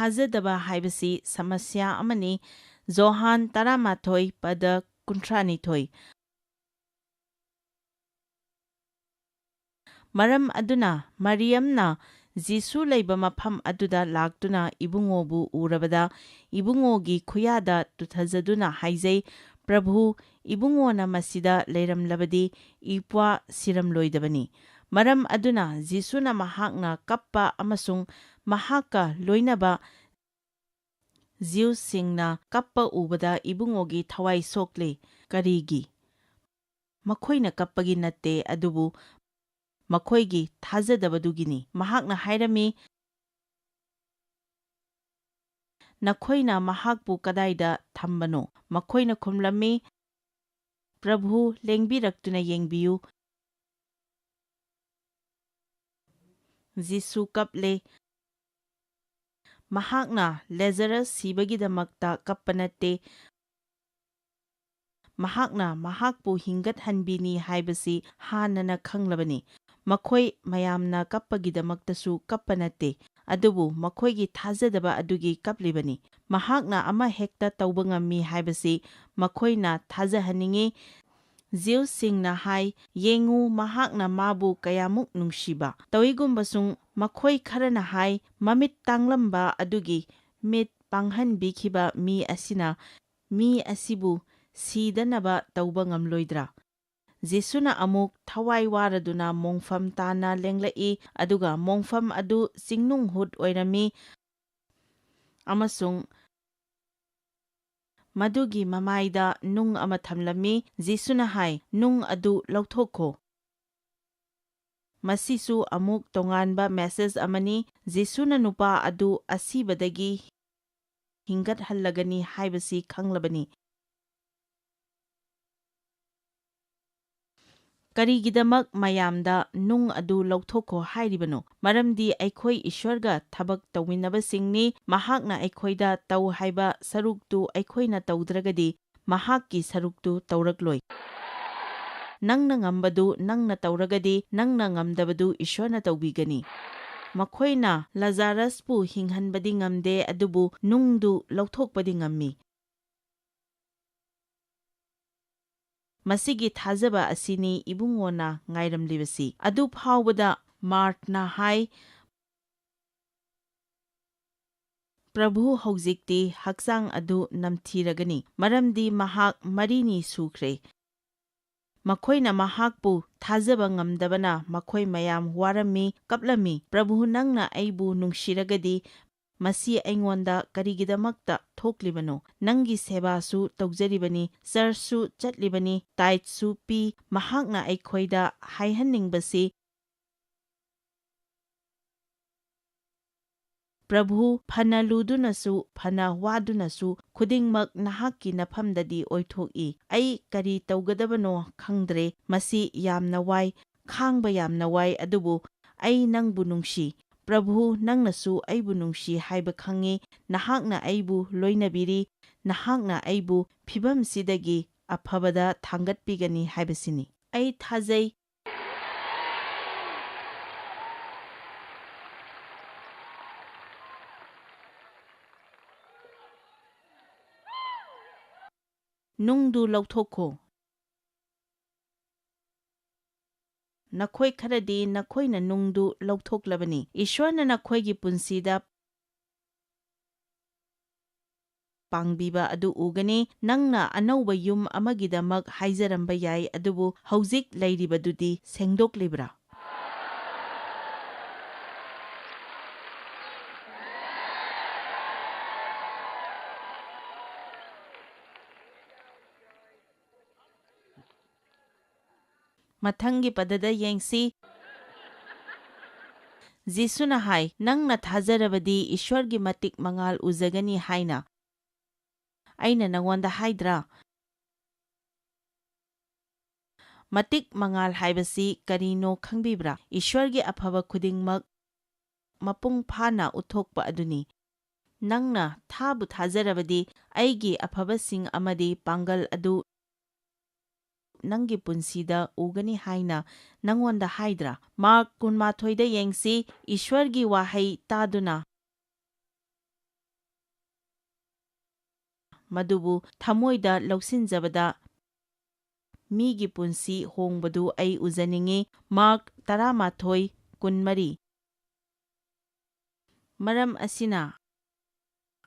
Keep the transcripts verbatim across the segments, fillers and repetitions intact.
ꯊꯥꯖꯗꯕ ꯍꯥꯏꯕꯁꯤ ꯁꯃꯁ꯭ꯌꯥ ꯑꯃꯅꯤ꯫ ꯖꯣꯍꯥꯟ ꯇꯔꯥꯃꯥꯊꯣꯏ ꯄꯗ ꯀꯨꯟꯊ꯭ꯔꯥꯅꯤꯊꯣꯏ꯫ ꯃꯔꯝ ꯑꯗꯨꯅ ꯃꯔꯤꯌꯝꯅ ꯖꯤꯁꯨ ꯂꯩꯕ ꯃꯐꯝ ꯑꯗꯨꯗ ꯂꯥꯛꯇꯨꯅ ꯏꯕꯨꯡꯉꯣꯕꯨ ꯎꯔꯕꯗ ꯏꯕꯨꯡꯉꯣꯒꯤ ꯈꯨꯌꯥꯗ ꯇꯨꯊꯖꯗꯨꯅ ꯍꯥꯏꯖꯩ, "ꯄ꯭ꯔꯚꯨ, ꯏꯕꯨꯡꯉꯣꯅ ꯃꯁꯤꯗ ꯂꯩꯔꯝꯂꯕꯗꯤ ꯏꯄ꯭ꯋꯥ ꯁꯤꯔꯝꯂꯣꯏꯗꯕꯅꯤ"꯫ ꯃꯔꯝ ꯑꯗꯨꯅ ꯖꯤꯁꯨꯅ ꯃꯍꯥꯛꯅ ꯀꯞꯄ ꯑꯃꯁꯨꯡ ꯃꯍꯥꯛꯀ ꯂꯣꯏꯅꯕ ꯖꯤꯎꯁꯁꯤꯡꯅ ꯀꯞꯄ ꯎꯕꯗ ꯏꯕꯨꯡꯉꯣꯒꯤ ꯊꯋꯥꯏ ꯁꯣꯛꯂꯦ꯫ ꯀꯔꯤꯒꯤ? ꯃꯈꯣꯏꯅ ꯀꯞꯄꯒꯤ ꯅꯠꯇꯦ, ꯑꯗꯨꯕꯨ ꯃꯈꯣꯏꯒꯤ ꯊꯥꯖꯗꯕꯗꯨꯒꯤꯅꯤ꯫ ꯃꯍꯥꯛꯅ ꯍꯥꯏꯔꯝꯃꯤ, "ꯅꯈꯣꯏꯅ ꯃꯍꯥꯛꯄꯨ ꯀꯗꯥꯏꯗ ꯊꯝꯕꯅꯣ?" ꯃꯈꯣꯏꯅ ꯈꯨꯝꯂꯝꯃꯤ, "ꯄ꯭ꯔꯚꯨ, ꯂꯦꯡꯕꯤꯔꯛꯇꯨꯅ ꯌꯦꯡꯕꯤꯌꯨ"꯫ ꯖꯤꯁꯨ ꯀꯞꯂꯦ꯫ ꯃꯍꯥꯛꯅ ꯂꯦꯖꯔꯁ ꯁꯤꯕꯒꯤꯗꯃꯛꯇ ꯀꯞꯄ ꯅꯠꯇꯦ꯫ ꯃꯍꯥꯛꯅ ꯃꯍꯥꯛꯄꯨ ꯍꯤꯡꯒꯠꯍꯟꯕꯤꯅꯤ ꯍꯥꯏꯕꯁꯤ ꯍꯥꯟꯅꯅ ꯈꯪꯂꯕꯅꯤ꯫ ꯃꯈꯣꯏ ꯃꯌꯥꯝꯅ ꯀꯞꯄꯒꯤꯗꯃꯛꯇꯁꯨ ꯀꯞꯄ ꯅꯠꯇꯦ, ꯑꯗꯨꯕꯨ ꯃꯈꯣꯏꯒꯤ ꯊꯥꯖꯗꯕ ꯑꯗꯨꯒꯤ ꯀꯞꯂꯤꯕꯅꯤ꯫ ꯃꯍꯥꯛꯅ ꯑꯃ ꯍꯦꯛꯇ ꯇꯧꯕ ꯉꯝꯃꯤ ꯍꯥꯏꯕꯁꯤ ꯃꯈꯣꯏꯅ ꯊꯥꯖꯍꯟꯅꯤꯡꯏ꯫ ꯖꯤꯎꯁꯁꯤꯡꯅ ꯍꯥꯏ, "ꯌꯦꯡꯉꯨ, ꯃꯍꯥꯛꯅ ꯃꯥꯕꯨ ꯀꯌꯥꯃꯨꯛ ꯅꯨꯡꯁꯤꯕ!" ꯇꯧꯏꯒꯨꯝꯕꯁꯨꯡ ꯃꯈꯣꯏ ꯈꯔꯅ ꯍꯥꯏ, "ꯃꯃꯤꯠ ꯇꯥꯡꯂꯝꯕ ꯑꯗꯨꯒꯤ ꯃꯤꯠ ꯄꯥꯡꯍꯟꯕꯤꯈꯤꯕ ꯃꯤ ꯑꯁꯤꯅ ꯃꯤ ꯑꯁꯤꯕꯨ ꯁꯤꯗꯅꯕ ꯇꯧꯕ ꯉꯝꯂꯣꯏꯗ꯭ꯔꯥ?" ꯖꯤꯁꯨꯅ ꯑꯃꯨꯛ ꯊꯋꯥꯏ ꯋꯥꯔꯗꯨꯅ ꯃꯣꯡꯐꯝ ꯇꯥꯅ ꯂꯦꯡꯂꯛꯏ, ꯑꯗꯨꯒ ꯃꯣꯡꯐꯝ ꯑꯗꯨ ꯆꯤꯡꯅꯨꯡ ꯍꯨꯠ ꯑꯣꯏꯔꯝꯃꯤ, ꯑꯃꯁꯨꯡ ꯃꯗꯨꯒꯤ ꯃꯃꯥꯏꯗ ꯅꯨꯡ ꯑꯃ ꯊꯝꯂꯝꯃꯤ꯫ ꯖꯤꯁꯨꯅ ꯍꯥꯏ, "ꯅꯨꯡ ꯑꯗꯨ ꯂꯧꯊꯣꯛꯈꯣ"꯫ ꯃꯁꯤꯁꯨ ꯑꯃꯨꯛ ꯇꯣꯉꯥꯟꯕ ꯃꯦꯁꯦꯖ ꯑꯃꯅꯤ꯫ ꯖꯤꯁꯨꯅ ꯅꯨꯄꯥ ꯑꯗꯨ ꯑꯁꯤꯕꯗꯒꯤ ꯍꯤꯡꯒꯠꯍꯜꯂꯒꯅꯤ ꯍꯥꯏꯕꯁꯤ ꯈꯪꯂꯕꯅꯤ꯫ ꯀꯔꯤꯒꯤꯗꯃꯛ ꯃꯌꯥꯝꯗ "ꯅꯨꯡ ꯑꯗꯨ ꯂꯧꯊꯣꯛꯈꯣ" ꯍꯥꯏꯔꯤꯕꯅꯣ? ꯃꯔꯝꯗꯤ ꯑꯩꯈꯣꯏ ꯏꯁ꯭ꯋꯔꯒ ꯊꯕꯛ ꯇꯧꯃꯤꯟꯅꯕꯁꯤꯡꯅꯤ꯫ ꯃꯍꯥꯛꯅ ꯑꯩꯈꯣꯏꯗ ꯇꯧ ꯍꯥꯏꯕ ꯁꯔꯨꯛꯇꯨ ꯑꯩꯈꯣꯏꯅ ꯇꯧꯗ꯭ꯔꯒꯗꯤ, ꯃꯍꯥꯛꯀꯤ ꯁꯔꯨꯛꯇꯨ ꯇꯧꯔꯛꯂꯣꯏ꯫ ꯅꯪꯅ ꯉꯝꯕꯗꯨ ꯅꯪꯅ ꯇꯧꯔꯒꯗꯤ, ꯅꯪꯅ ꯉꯝꯗꯕꯗꯨ ꯏꯁ꯭ꯋꯔꯅ ꯇꯧꯕꯤꯒꯅꯤ꯫ ꯃꯈꯣꯏꯅ ꯂꯥꯖꯥꯔꯁꯄꯨ ꯍꯤꯡꯍꯟꯕꯗꯤ ꯉꯝꯗꯦ, ꯑꯗꯨꯕꯨ ꯅꯨꯡꯗꯨ ꯂꯧꯊꯣꯛꯄꯗꯤ ꯉꯝꯃꯤ꯫ ꯃꯁꯤꯒꯤ ꯊꯥꯖꯕ ꯑꯁꯤꯅꯤ ꯏꯕꯨꯡꯉꯣꯅ ꯉꯥꯏꯔꯝꯂꯤꯕꯁꯤ꯫ ꯑꯗꯨ ꯐꯥꯎꯕꯗ ꯃꯥꯔꯊꯅ ꯍꯥꯏ, "ꯄ꯭ꯔꯚꯨ, ꯍꯧꯖꯤꯛꯇꯤ ꯍꯛꯆꯥꯡ ꯑꯗꯨ ꯅꯝꯊꯤꯔꯒꯅꯤ, ꯃꯔꯝꯗꯤ ꯃꯍꯥꯛ ꯃꯔꯤꯅꯤ ꯁꯨꯈ꯭ꯔꯦ꯫" ꯃꯈꯣꯏꯅ ꯃꯍꯥꯛꯄꯨ ꯊꯥꯖꯕ ꯉꯝꯗꯕꯅ ꯃꯈꯣꯏ ꯃꯌꯥꯝ ꯋꯥꯔꯝꯃꯤ, ꯀꯞꯂꯝꯃꯤ꯫ "ꯄ꯭ꯔꯚꯨ, ꯅꯪꯅ ꯑꯩꯕꯨ ꯅꯨꯡꯁꯤꯔꯒꯗꯤ ꯃꯁꯤ ꯑꯩꯉꯣꯟꯗ ꯀꯔꯤꯒꯤꯗꯃꯛꯇ ꯊꯣꯛꯂꯤꯕꯅꯣ? ꯅꯪꯒꯤ ꯁꯦꯕꯥꯁꯨ ꯇꯧꯖꯔꯤꯕꯅꯤ, ꯆꯔꯆꯁꯨ ꯆꯠꯂꯤꯕꯅꯤ, ꯇꯥꯏꯠꯁꯨ ꯄꯤ꯫" ꯃꯍꯥꯛꯅ ꯑꯩꯈꯣꯏꯗ ꯍꯥꯏꯍꯟꯅꯤꯡꯕꯁꯤ, "ꯄ꯭ꯔꯚꯨ, ꯐꯅ ꯂꯨꯗꯨꯅꯁꯨ, ꯐꯅ ꯋꯥꯗꯨꯅꯁꯨ, ꯈꯨꯗꯤꯡꯃꯛ ꯅꯍꯥꯛꯀꯤ ꯅꯐꯝꯗꯗꯤ ꯑꯣꯏꯊꯣꯛꯏ꯫ ꯑꯩ ꯀꯔꯤ ꯇꯧꯒꯗꯕꯅꯣ ꯈꯪꯗ꯭ꯔꯦ꯫ ꯃꯁꯤ ꯌꯥꯝꯅ ꯋꯥꯏ, ꯈꯥꯡꯕ ꯌꯥꯝꯅ ꯋꯥꯏ, ꯑꯗꯨꯕꯨ ꯑꯩ ꯅꯪꯕꯨ ꯅꯨꯡꯁꯤ꯫ ꯄ꯭ꯔꯚꯨ, ꯅꯪꯅꯁꯨ ꯑꯩꯕꯨ ꯅꯨꯡꯁꯤ ꯍꯥꯏꯕ ꯈꯪꯉꯤ꯫ ꯅꯍꯥꯛꯅ ꯑꯩꯕꯨ ꯂꯣꯏꯅꯕꯤꯔꯤ꯫ ꯅꯍꯥꯛꯅ ꯑꯩꯕꯨ ꯐꯤꯚꯝꯁꯤꯗꯒꯤ ꯑꯐꯕꯗ ꯊꯥꯡꯒꯠꯄꯤꯒꯅꯤ ꯍꯥꯏꯕꯁꯤꯅꯤ꯫ ꯑꯩ ꯊꯥꯖꯩ꯫" ꯅꯨꯡꯗꯨ ꯂꯧꯊꯣꯛꯈꯣ꯫ ꯅꯈꯣꯏ ꯈꯔꯗꯤ ꯅꯈꯣꯏꯅ ꯅꯨꯡꯗꯨ ꯂꯧꯊꯣꯛꯂꯕꯅꯤ꯫ ꯏꯁ꯭ꯋꯔꯅ ꯅꯈꯣꯏꯒꯤ ꯄꯨꯟꯁꯤꯗ ꯄꯥꯡꯕꯤꯕ ꯑꯗꯨ ꯎꯒꯅꯤ꯫ ꯅꯪꯅ ꯑꯅꯧꯕ ꯌꯨꯝ ꯑꯃꯒꯤꯗꯃꯛ ꯍꯥꯏꯖꯔꯝꯕ ꯌꯥꯏ, ꯑꯗꯨꯕꯨ ꯍꯧꯖꯤꯛ ꯂꯩꯔꯤꯕꯗꯨꯗꯤ ꯁꯦꯡꯗꯣꯛꯂꯤꯕ꯭ꯔꯥ? ꯃꯊꯪꯒꯤ ꯄꯗꯗ ꯌꯦꯡꯁꯤ꯫ ꯖꯤꯁꯨꯅ ꯍꯥꯏ, "ꯅꯪꯅ ꯊꯥꯖꯔꯕꯗꯤ ꯏꯁ꯭ꯋꯔꯒꯤ ꯃꯇꯤꯛ ꯃꯉꯥꯜ ꯎꯖꯒꯅꯤ ꯍꯥꯏꯅ ꯑꯩꯅ ꯅꯉꯣꯟꯗ ꯍꯥꯏꯗ꯭ꯔꯥ?" ꯃꯇꯤꯛ ꯃꯉꯥꯜ ꯍꯥꯏꯕꯁꯤ ꯀꯔꯤꯅꯣ ꯈꯪꯕꯤꯕ꯭ꯔꯥ? ꯏꯁ꯭ꯋꯔꯒꯤ ꯑꯐꯕ ꯈꯨꯗꯤꯡꯃꯛ ꯃꯄꯨꯡ ꯐꯥꯅ ꯎꯠꯊꯣꯛꯄ ꯑꯗꯨꯅꯤ꯫ ꯅꯪꯅ ꯊꯥꯕꯨ ꯊꯥꯖꯔꯕꯗꯤ ꯑꯩꯒꯤ ꯑꯐꯕꯁꯤꯡ ꯑꯃꯗꯤ ꯄꯥꯡꯒꯜ ꯑꯗꯨ ꯅꯪꯒꯤ ꯄꯨꯟꯁꯤꯗ ꯎꯒꯅꯤ ꯍꯥꯏꯅ ꯅꯪꯉꯣꯟꯗ ꯍꯥꯏꯗ꯭ꯔꯥ? ꯃꯥꯔꯛ ꯀꯨꯟꯃꯥꯊꯣꯏꯗ ꯌꯦꯡꯁꯤ, ꯏꯁ꯭ꯋꯔꯒꯤ ꯋꯥꯍꯩ ꯇꯥꯗꯨꯅ ꯃꯗꯨꯕꯨ ꯊꯃꯣꯏꯗ ꯂꯧꯁꯤꯟꯖꯕꯗ ꯃꯤꯒꯤ ꯄꯨꯟꯁꯤ ꯍꯣꯡꯕꯗꯨ ꯑꯩ ꯎꯖꯅꯤꯡꯏ꯫ ꯃꯥꯔꯛ ꯇꯔꯥꯃꯥꯊꯣꯏ, ꯀꯨꯟꯃꯔꯤ꯫ ꯃꯔꯝ ꯑꯁꯤꯅ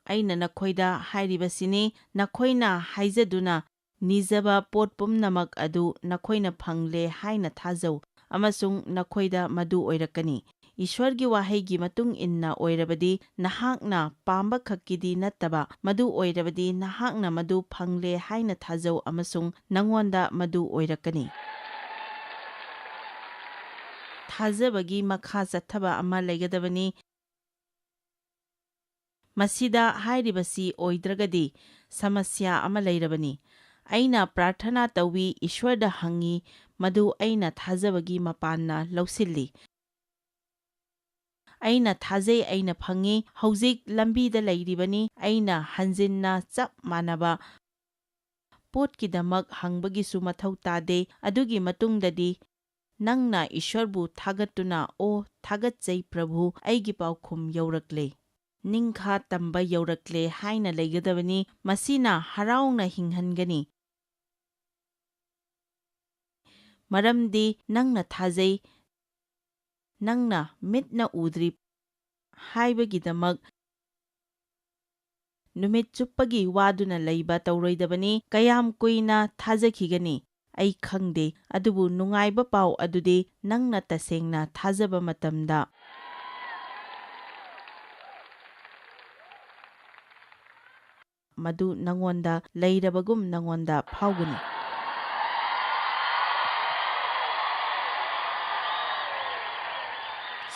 ꯑꯩꯅ ꯅꯈꯣꯏꯗ ꯍꯥꯏꯔꯤꯕꯁꯤꯅꯤ, ꯅꯈꯣꯏꯅ ꯍꯥꯏꯖꯗꯨꯅ ꯅꯤꯖꯕ ꯄꯣꯠ ꯄꯨꯝꯅꯃꯛ ꯑꯗꯨ ꯅꯈꯣꯏꯅ ꯐꯪꯂꯦ ꯍꯥꯏꯅ ꯊꯥꯖꯧ, ꯑꯃꯁꯨꯡ ꯅꯈꯣꯏꯗ ꯃꯗꯨ ꯑꯣꯏꯔꯛꯀꯅꯤ꯫ ꯏꯁ꯭ꯋꯔꯒꯤ ꯋꯥꯍꯩꯒꯤ ꯃꯇꯨꯡ ꯏꯟꯅ ꯑꯣꯏꯔꯕꯗꯤ, ꯅꯍꯥꯛꯅ ꯄꯥꯝꯕ ꯈꯛꯀꯤꯗꯤ ꯅꯠꯇꯕ, ꯃꯗꯨ ꯑꯣꯏꯔꯕꯗꯤ ꯅꯍꯥꯛꯅ ꯃꯗꯨ ꯐꯪꯂꯦ ꯍꯥꯏꯅ ꯊꯥꯖꯧ, ꯑꯃꯁꯨꯡ ꯅꯉꯣꯟꯗ ꯃꯗꯨ ꯑꯣꯏꯔꯛꯀꯅꯤ꯫ ꯊꯥꯖꯕꯒꯤ ꯃꯈꯥ ꯆꯠꯊꯕ ꯑꯃ ꯂꯩꯒꯗꯕꯅꯤ꯫ ꯃꯁꯤꯗ ꯍꯥꯏꯔꯤꯕꯁꯤ ꯑꯣꯏꯗ꯭ꯔꯒꯗꯤ ꯁꯃꯁ꯭ꯌꯥ ꯑꯃ ꯂꯩꯔꯕꯅꯤ꯫ ꯑꯩꯅ ꯄ꯭ꯔꯥꯔꯊꯅꯥ ꯇꯧꯏ, ꯏꯁ꯭ꯋꯔꯗ ꯍꯪꯉꯤ, ꯃꯗꯨ ꯑꯩꯅ ꯊꯥꯖꯕꯒꯤ ꯃꯄꯥꯟꯅ ꯂꯧꯁꯤꯜꯂꯤ꯫ ꯑꯩꯅ ꯊꯥꯖꯩ, ꯑꯩꯅ ꯐꯪꯉꯤ, ꯍꯧꯖꯤꯛ ꯂꯝꯕꯤꯗ ꯂꯩꯔꯤꯕꯅꯤ, ꯑꯩꯅ ꯍꯟꯖꯤꯟꯅ ꯆꯞ ꯃꯥꯟꯅꯕ ꯄꯣꯠꯀꯤꯗꯃꯛ ꯍꯪꯕꯒꯤꯁꯨ ꯃꯊꯧ ꯇꯥꯗꯦ꯫ ꯑꯗꯨꯒꯤ ꯃꯇꯨꯡꯗꯗꯤ ꯅꯪꯅ ꯏꯁ꯭ꯋꯔꯕꯨ ꯊꯥꯒꯠꯇꯨꯅ, "ꯑꯣ, ꯊꯥꯒꯠꯆꯩ ꯄ꯭ꯔꯚꯨ, ꯑꯩꯒꯤ ꯄꯥꯎꯈꯨꯝ ꯌꯧꯔꯛꯂꯦ, ꯅꯤꯡꯈꯥ ꯇꯝꯕ ꯌꯧꯔꯛꯂꯦ" ꯍꯥꯏꯅ ꯂꯩꯒꯗꯕꯅꯤ꯫ ꯃꯁꯤꯅ ꯍꯔꯥꯎꯅ ꯍꯤꯡꯍꯟꯒꯅꯤ꯫ ꯃꯔꯝꯗꯤ ꯅꯪꯅ ꯊꯥꯖꯩ, ꯅꯪꯅ ꯃꯤꯠꯅ ꯎꯗ꯭ꯔꯤ ꯍꯥꯏꯕꯒꯤꯗꯃꯛ ꯅꯨꯃꯤꯠ ꯆꯨꯞꯄꯒꯤ ꯋꯥꯗꯨꯅ ꯂꯩꯕ ꯇꯧꯔꯣꯏꯗꯕꯅꯤ꯫ ꯀꯌꯥꯝ ꯀꯨꯏꯅ ꯊꯥꯖꯈꯤꯒꯅꯤ? ꯑꯩ ꯈꯪꯗꯦ, ꯑꯗꯨꯕꯨ ꯅꯨꯡꯉꯥꯏꯕ ꯄꯥꯎ ꯑꯗꯨꯗꯤ ꯅꯪꯅ ꯇꯁꯦꯡꯅ ꯊꯥꯖꯕ ꯃꯇꯝꯗ ꯃꯗꯨ ꯅꯉꯣꯟꯗ ꯂꯩꯔꯕꯒꯨꯝ ꯅꯉꯣꯟꯗ ꯐꯥꯎꯒꯅꯤ꯫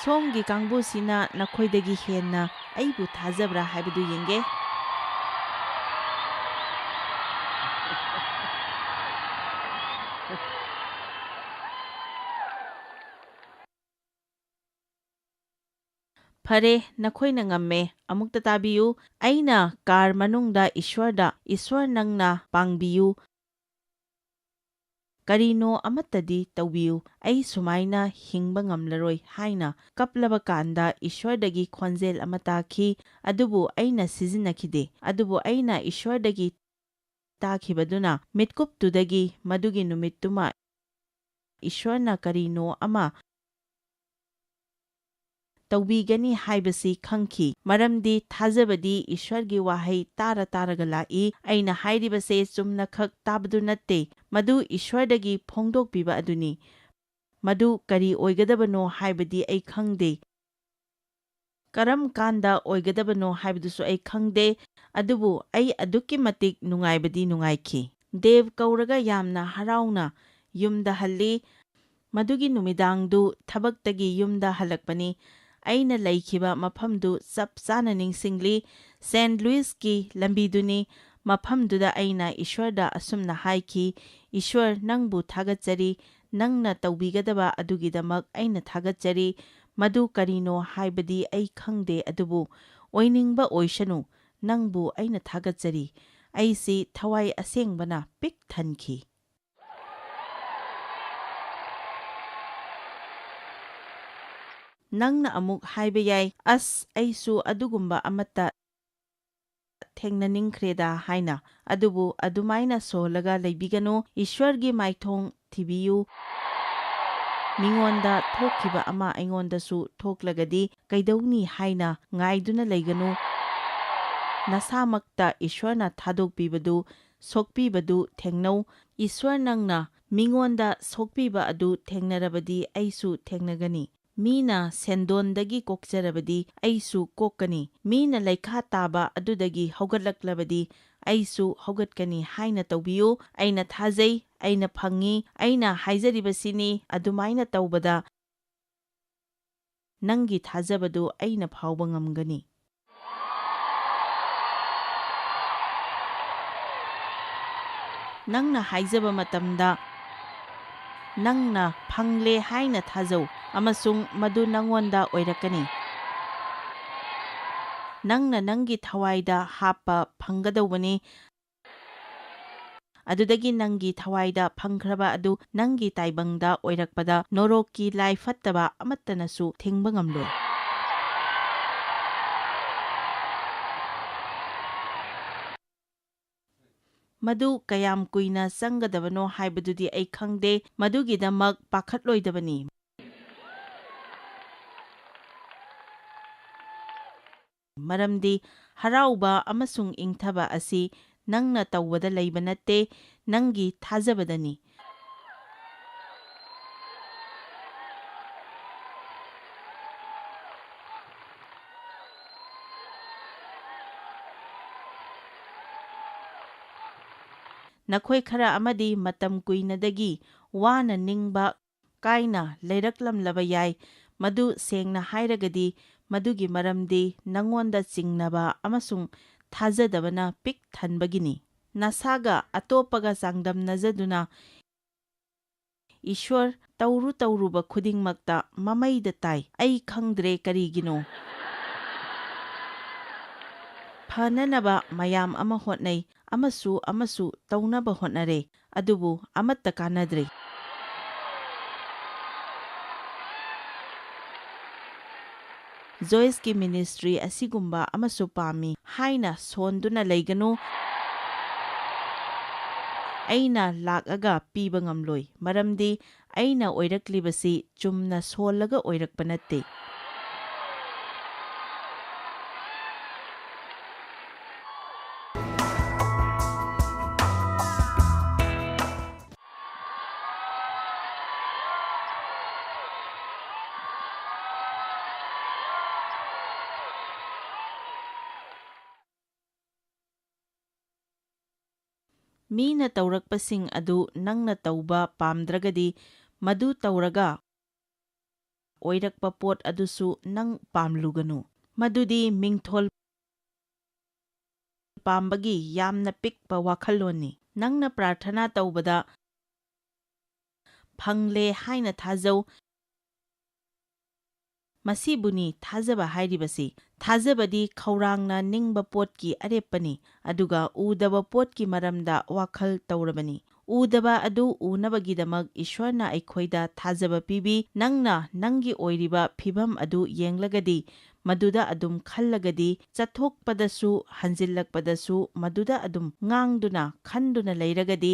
ꯁꯣꯝꯒꯤ ꯀꯥꯡꯕꯨꯁꯤꯅ ꯅꯈꯣꯏꯗꯒꯤ ꯍꯦꯟꯅ ꯑꯩꯕꯨ ꯊꯥꯖꯕ꯭ꯔꯥ ꯍꯥꯏꯕꯗꯨ ꯌꯦꯡꯒꯦ꯫ ꯐꯔꯦ, ꯅꯈꯣꯏꯅ ꯉꯝꯃꯦ꯫ ꯑꯃꯨꯛꯇ ꯇꯥꯕꯤꯌꯨ꯫ ꯑꯩꯅ ꯀꯥꯔ ꯃꯅꯨꯡꯗ ꯏꯁ꯭ꯋꯔꯗ, "ꯏꯁ꯭ꯋꯔ, ꯅꯪꯅ ꯄꯥꯡꯕꯤꯌꯨ꯫ "ꯀꯔꯤꯅꯣ ꯑꯃꯠꯇꯗꯤ ꯇꯧꯕꯤꯌꯨ, ꯑꯩ ꯁꯨꯃꯥꯏꯅ ꯍꯤꯡꯕ ꯉꯝꯂꯔꯣꯏ" ꯍꯥꯏꯅ ꯀꯞꯂꯕ ꯀꯥꯟꯗ ꯏꯁ꯭ꯋꯔꯗꯒꯤ ꯈꯣꯟꯖꯦꯜ ꯑꯃ ꯇꯥꯈꯤ, ꯑꯗꯨꯕꯨ ꯑꯩꯅ ꯁꯤꯖꯤꯟꯅꯈꯤꯗꯦ꯫ ꯑꯗꯨꯕꯨ ꯑꯩꯅ ꯏꯁ꯭ꯋꯔꯗꯒꯤ ꯇꯥꯈꯤꯕꯗꯨꯅ ꯃꯤꯠꯀꯨꯞꯇꯨꯗꯒꯤ ꯃꯗꯨꯒꯤ ꯅꯨꯃꯤꯠꯇꯨꯃ ꯏꯁ꯭ꯋꯔꯅ ꯀꯔꯤꯅꯣ ꯑꯃ ꯇꯧꯕꯤꯒꯅꯤ ꯍꯥꯏꯕꯁꯤ ꯈꯪꯈꯤ, ꯃꯔꯝꯗꯤ ꯊꯥꯖꯕꯗꯤ ꯏꯁ꯭ꯋꯔꯒꯤ ꯋꯥꯍꯩ ꯇꯥꯔ ꯇꯥꯔꯒ ꯂꯥꯛꯏ꯫ ꯑꯩꯅ ꯍꯥꯏꯔꯤꯕꯁꯦ ꯆꯨꯝꯅꯈꯛ ꯇꯥꯕꯗꯨ ꯅꯠꯇꯦ, ꯃꯗꯨ ꯏꯁ꯭ꯋꯔꯗꯒꯤ ꯐꯣꯡꯗꯣꯛꯄꯤꯕ ꯑꯗꯨꯅꯤ꯫ ꯃꯗꯨ ꯀꯔꯤ ꯑꯣꯏꯒꯗꯕꯅꯣ ꯍꯥꯏꯕꯗꯤ ꯑꯩ ꯈꯪꯗꯦ, ꯀꯔꯝ ꯀꯥꯟꯗ ꯑꯣꯏꯒꯗꯕꯅꯣ ꯍꯥꯏꯕꯗꯨꯁꯨ ꯑꯩ ꯈꯪꯗꯦ, ꯑꯗꯨꯕꯨ ꯑꯩ ꯑꯗꯨꯛꯀꯤ ꯃꯇꯤꯛ ꯅꯨꯡꯉꯥꯏꯕꯗꯤ ꯅꯨꯡꯉꯥꯏꯈꯤ꯫ ꯗꯦꯕ ꯀꯧꯔꯒ ꯌꯥꯝꯅ ꯍꯔꯥꯎꯅ ꯌꯨꯝꯗ ꯍꯜꯂꯤ꯫ ꯃꯗꯨꯒꯤ ꯅꯨꯃꯤꯗꯥꯡꯗꯨ ꯊꯕꯛꯇꯒꯤ ꯌꯨꯝꯗ ꯍꯜꯂꯛꯄꯅꯤ꯫ ꯑꯩꯅ ꯂꯩꯈꯤꯕ ꯃꯐꯝꯗꯨ ꯆꯞ ꯆꯥꯅ ꯅꯤꯡꯁꯤꯡꯂꯤ꯫ ꯁꯦꯟꯠ ꯂꯨꯏꯁꯀꯤ ꯂꯝꯕꯤꯗꯨꯅꯤ꯫ ꯃꯐꯝꯗꯨꯗ ꯑꯩꯅ ꯏꯁ꯭ꯋꯔꯗ ꯑꯁꯨꯝꯅ ꯍꯥꯏꯈꯤ, "ꯏꯁ꯭ꯋꯔ, ꯅꯪꯕꯨ ꯊꯥꯒꯠꯆꯔꯤ꯫ ꯅꯪꯅ ꯇꯧꯕꯤꯒꯗꯕ ꯑꯗꯨꯒꯤꯗꯃꯛ ꯑꯩꯅ ꯊꯥꯒꯠꯆꯔꯤ꯫ ꯃꯗꯨ ꯀꯔꯤꯅꯣ ꯍꯥꯏꯕꯗꯤ ꯑꯩ ꯈꯪꯗꯦ, ꯑꯗꯨꯕꯨ ꯑꯣꯏꯅꯤꯡꯕ ꯑꯣꯏꯁꯅꯨ, ꯅꯪꯕꯨ ꯑꯩꯅ ꯊꯥꯒꯠꯆꯔꯤ"꯫ ꯑꯩꯁꯤ ꯊꯋꯥꯏ ꯑꯁꯦꯡꯕꯅ ꯄꯤꯛ ꯊꯟꯈꯤ꯫ ꯅꯪꯅ ꯑꯃꯨꯛ ꯍꯥꯏꯕ ꯌꯥꯏ, "ꯑꯁ, ꯑꯩꯁꯨ ꯑꯗꯨꯒꯨꯝꯕ ꯑꯃꯠꯇ ꯊꯦꯡꯅꯅꯤꯡꯈ꯭ꯔꯦꯗ" ꯍꯥꯏꯅ꯫ ꯑꯗꯨꯕꯨ ꯑꯗꯨꯃꯥꯏꯅ ꯁꯣꯜꯂꯒ ꯂꯩꯕꯤꯒꯅꯨ꯫ ꯏꯁ꯭ꯋꯔꯒꯤ ꯃꯥꯏꯊꯣꯡ ꯊꯤꯕꯤꯌꯨ꯫ ꯃꯤꯉꯣꯟꯗ ꯊꯣꯛꯈꯤꯕ ꯑꯃ ꯑꯩꯉꯣꯟꯗꯁꯨ ꯊꯣꯛꯂꯒꯗꯤ ꯀꯩꯗꯧꯅꯤ ꯍꯥꯏꯅ ꯉꯥꯏꯗꯨꯅ ꯂꯩꯒꯅꯨ꯫ ꯅꯁꯥꯃꯛꯇ ꯏꯁ꯭ꯋꯔꯅ ꯊꯥꯗꯣꯛꯄꯤꯕꯗꯨ, ꯁꯣꯛꯄꯤꯕꯗꯨ ꯊꯦꯡꯅꯧ꯫ ꯏꯁ꯭ꯋꯔ ꯅꯪꯅ ꯃꯤꯉꯣꯟꯗ ꯁꯣꯛꯄꯤꯕ ꯑꯗꯨ ꯊꯦꯡꯅꯔꯕꯗꯤ ꯑꯩꯁꯨ ꯊꯦꯡꯅꯒꯅꯤ꯫ ꯃꯤꯅ ꯁꯦꯟꯗꯣꯟꯗꯒꯤ ꯀꯣꯛꯆꯔꯕꯗꯤ ꯑꯩꯁꯨ ꯀꯣꯛꯀꯅꯤ꯫ ꯃꯤꯅ ꯂꯩꯈꯥ ꯇꯥꯕ ꯑꯗꯨꯗꯒꯤ ꯍꯧꯒꯠꯂꯛꯂꯕꯗꯤ ꯑꯩꯁꯨ ꯍꯧꯒꯠꯀꯅꯤ ꯍꯥꯏꯅ ꯇꯧꯕꯤꯌꯨ꯫ ꯑꯩꯅ ꯊꯥꯖꯩ, ꯑꯩꯅ ꯐꯪꯉꯤ, ꯑꯩꯅ ꯍꯥꯏꯖꯔꯤꯕꯁꯤꯅꯤ, ꯑꯗꯨꯃꯥꯏꯅ ꯇꯧꯕꯗ ꯅꯪꯒꯤ ꯊꯥꯖꯕꯗꯨ ꯑꯩꯅ ꯐꯥꯎꯕ ꯉꯝꯒꯅꯤ꯫ ꯅꯪꯅ ꯍꯥꯏꯖꯕ ꯃꯇꯝꯗ, ꯅꯪꯅ ꯐꯪꯂꯦ ꯍꯥꯏꯅ ꯊꯥꯖꯧ, ꯑꯃꯁꯨꯡ ꯃꯗꯨ ꯅꯪꯉꯣꯟꯗ ꯑꯣꯏꯔꯛꯀꯅꯤ꯫ ꯅꯪꯅ ꯅꯪꯒꯤ ꯊꯋꯥꯏꯗ ꯍꯥꯞꯄ ꯐꯪꯒꯗꯧꯕꯅꯤ꯫ ꯑꯗꯨꯗꯒꯤ ꯅꯪꯒꯤ ꯊꯋꯥꯏꯗ ꯐꯪꯈ꯭ꯔꯕ ꯑꯗꯨ ꯅꯪꯒꯤ ꯇꯥꯏꯕꯪꯗ ꯑꯣꯏꯔꯛꯄꯗ ꯅꯣꯔꯣꯛꯀꯤ ꯂꯥꯏ ꯐꯠꯇꯕ ꯑꯃꯠꯇꯅꯁꯨ ꯊꯤꯡꯕ ꯉꯝꯂꯣꯏ꯫ ꯃꯗꯨ ꯀꯌꯥꯝ ꯀꯨꯏꯅ ꯆꯪꯒꯗꯕꯅꯣ ꯍꯥꯏꯕꯗꯨꯗꯤ ꯑꯩ ꯈꯪꯗꯦ, ꯃꯗꯨꯒꯤꯗꯃꯛ ꯄꯥꯈꯠꯂꯣꯏꯗꯕꯅꯤ꯫ ꯃꯔꯝꯗꯤ ꯍꯔꯥꯎꯕ ꯑꯃꯁꯨꯡ ꯏꯪꯊꯕ ꯑꯁꯤ ꯅꯪꯅ ꯇꯧꯕꯗ ꯂꯩꯕ ꯅꯠꯇꯦ, ꯅꯪꯒꯤ ꯊꯥꯖꯕꯗꯅꯤ꯫ ꯅꯈꯣꯏ ꯈꯔ ꯑꯃꯗꯤ ꯃꯇꯝ ꯀꯨꯏꯅꯗꯒꯤ ꯋꯥꯅ ꯅꯤꯡꯕ ꯀꯥꯏꯅ ꯂꯩꯔꯛꯂꯝꯂꯕ ꯌꯥꯏ꯫ ꯃꯗꯨ ꯁꯦꯡꯅ ꯍꯥꯏꯔꯒꯗꯤ, ꯃꯗꯨꯒꯤ ꯃꯔꯝꯗꯤ ꯅꯉꯣꯟꯗ ꯆꯤꯡꯅꯕ ꯑꯃꯁꯨꯡ ꯊꯥꯖꯗꯕꯅ ꯄꯤꯛ ꯊꯟꯕꯒꯤꯅꯤ꯫ ꯅꯁꯥꯒ ꯑꯇꯣꯞꯄꯒ ꯆꯥꯡꯗꯝꯅꯖꯗꯨꯅ, "ꯏꯁ꯭ꯋꯔ, ꯇꯧꯔꯨ ꯇꯧꯔꯨꯕ ꯈꯨꯗꯤꯡꯃꯛꯇ ꯃꯃꯩꯗ ꯇꯥꯏ꯫ ꯑꯩ ꯈꯪꯗ꯭ꯔꯦ ꯀꯔꯤꯒꯤꯅꯣ꯫ ꯐꯅꯅꯕ ꯃꯌꯥꯝ ꯑꯃ ꯍꯣꯠꯅꯩ, ꯑꯃꯁꯨ ꯑꯃꯁꯨ ꯇꯧꯅꯕ ꯍꯣꯠꯅꯔꯦ, ꯑꯗꯨꯕꯨ ꯑꯃꯠꯇ ꯀꯥꯟꯅꯗ꯭ꯔꯦ꯫" ꯖꯣꯏꯁꯀꯤ ꯃꯤꯅꯤꯁꯇ꯭ꯔꯤ ꯑꯁꯤꯒꯨꯝꯕ ꯑꯃꯁꯨ ꯄꯥꯝꯃꯤ ꯍꯥꯏꯅ ꯁꯣꯟꯗꯨꯅ ꯂꯩꯒꯅꯨ꯫ ꯑꯩꯅ ꯂꯥꯛꯑꯒ ꯄꯤꯕ ꯉꯝꯂꯣꯏ, ꯃꯔꯝꯗꯤ ꯑꯩꯅ ꯑꯣꯏꯔꯛꯂꯤꯕꯁꯤ ꯆꯨꯝꯅ ꯁꯣꯜꯂꯒ ꯑꯣꯏꯔꯛꯄ ꯅꯠꯇꯦ꯫ ꯃꯤꯅ ꯇꯧꯔꯛꯄꯁꯤꯡ ꯑꯗꯨ ꯅꯪꯅ ꯇꯧꯕ ꯄꯥꯝꯗ꯭ꯔꯒꯗꯤ, ꯃꯗꯨ ꯇꯧꯔꯒ ꯑꯣꯏꯔꯛꯄ ꯄꯣꯠ ꯑꯗꯨꯁꯨ ꯅꯪ ꯄꯥꯝꯂꯨꯒꯅꯨ꯫ ꯃꯗꯨꯗꯤ ꯃꯤꯡꯊꯣꯜ ꯄꯥꯝꯕꯒꯤ ꯌꯥꯝꯅ ꯄꯤꯛꯄ ꯋꯥꯈꯜꯂꯣꯟꯅꯤ꯫ ꯅꯪꯅ ꯄ꯭ꯔꯥꯔꯊꯅꯥ ꯇꯧꯕꯗ ꯐꯪꯂꯦ ꯍꯥꯏꯅ ꯊꯥꯖꯧ꯫ ꯃꯁꯤꯕꯨꯅꯤ ꯊꯥꯖꯕ ꯍꯥꯏꯔꯤꯕꯁꯤ꯫ ꯊꯥꯖꯕꯗꯤ ꯈꯧꯔꯥꯡꯅ ꯅꯤꯡꯕ ꯄꯣꯠꯀꯤ ꯑꯔꯦꯞꯄꯅꯤ, ꯑꯗꯨꯒ ꯎꯗꯕ ꯄꯣꯠꯀꯤ ꯃꯔꯝꯗ ꯋꯥꯈꯜ ꯇꯧꯔꯕꯅꯤ꯫ ꯎꯗꯕ ꯑꯗꯨ ꯎꯅꯕꯒꯤꯗꯃꯛ ꯏꯁ꯭ꯋꯔꯅ ꯑꯩꯈꯣꯏꯗ ꯊꯥꯖꯕ ꯄꯤꯕꯤ꯫ ꯅꯪꯅ ꯅꯪꯒꯤ ꯑꯣꯏꯔꯤꯕ ꯐꯤꯚꯝ ꯑꯗꯨ ꯌꯦꯡꯂꯒꯗꯤ, ꯃꯗꯨꯗ ꯑꯗꯨꯝ ꯈꯜꯂꯒꯗꯤ, ꯆꯠꯊꯣꯛꯄꯗꯁꯨ, ꯍꯟꯖꯤꯜꯂꯛꯄꯗꯁꯨ ꯃꯗꯨꯗ ꯑꯗꯨꯝ ꯉꯥꯡꯗꯨꯅ, ꯈꯟꯗꯨꯅ ꯂꯩꯔꯒꯗꯤ,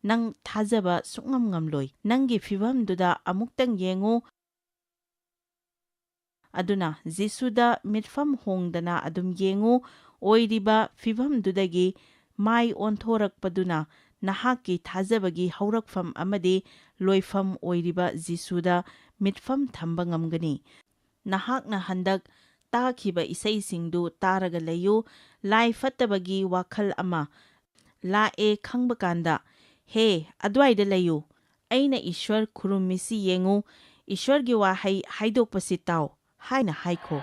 ꯅꯪ ꯊꯥꯖꯕ ꯁꯨꯛꯉꯝ ꯉꯝꯂꯣꯏ꯫ ꯅꯪꯒꯤ ꯐꯤꯚꯝꯗꯨꯗ ꯑꯃꯨꯛꯇꯪ ꯌꯦꯡꯉꯨ꯫ ꯑꯗꯨꯅ ꯖꯤꯁꯨꯗ ꯃꯤꯠꯐꯝ ꯍꯣꯡꯗꯅ ꯑꯗꯨꯝ ꯌꯦꯡꯉꯨ꯫ ꯑꯣꯏꯔꯤꯕ ꯐꯤꯚꯝꯗꯨꯗꯒꯤ ꯃꯥꯏ ꯑꯣꯟꯊꯣꯔꯛꯄꯗꯨꯅ ꯅꯍꯥꯛꯀꯤ ꯊꯥꯖꯕꯒꯤ ꯍꯧꯔꯛꯐꯝ ꯑꯃꯗꯤ ꯂꯣꯏꯐꯝ ꯑꯣꯏꯔꯤꯕ ꯖꯤꯁꯨꯗ ꯃꯤꯠꯐꯝ ꯊꯝꯕ ꯉꯝꯒꯅꯤ꯫ ꯅꯍꯥꯛꯅ ꯍꯟꯗꯛ ꯇꯥꯈꯤꯕ ꯏꯁꯩꯁꯤꯡꯗꯨ ꯇꯥꯔꯒ ꯂꯩꯌꯨ꯫ ꯂꯥꯏ ꯐꯠꯇꯕꯒꯤ ꯋꯥꯈꯜ ꯑꯃ ꯂꯥꯛꯑꯦ ꯈꯪꯕ ꯀꯥꯟꯗ, "ꯍꯦ, ꯑꯗ꯭ꯋꯥꯏꯗ ꯂꯩꯌꯨ꯫ ꯑꯩꯅ ꯏꯁ꯭ꯋꯔ ꯈꯨꯔꯨꯝꯃꯤꯁꯤ ꯌꯦꯡꯉꯨ꯫ ꯏꯁ꯭ꯋꯔꯒꯤ ꯋꯥꯍꯩ ꯍꯥꯏꯗꯣꯛꯄꯁꯤ ꯇꯥꯎ," ꯍꯥꯏꯅ ꯍꯥꯏꯈꯣ꯫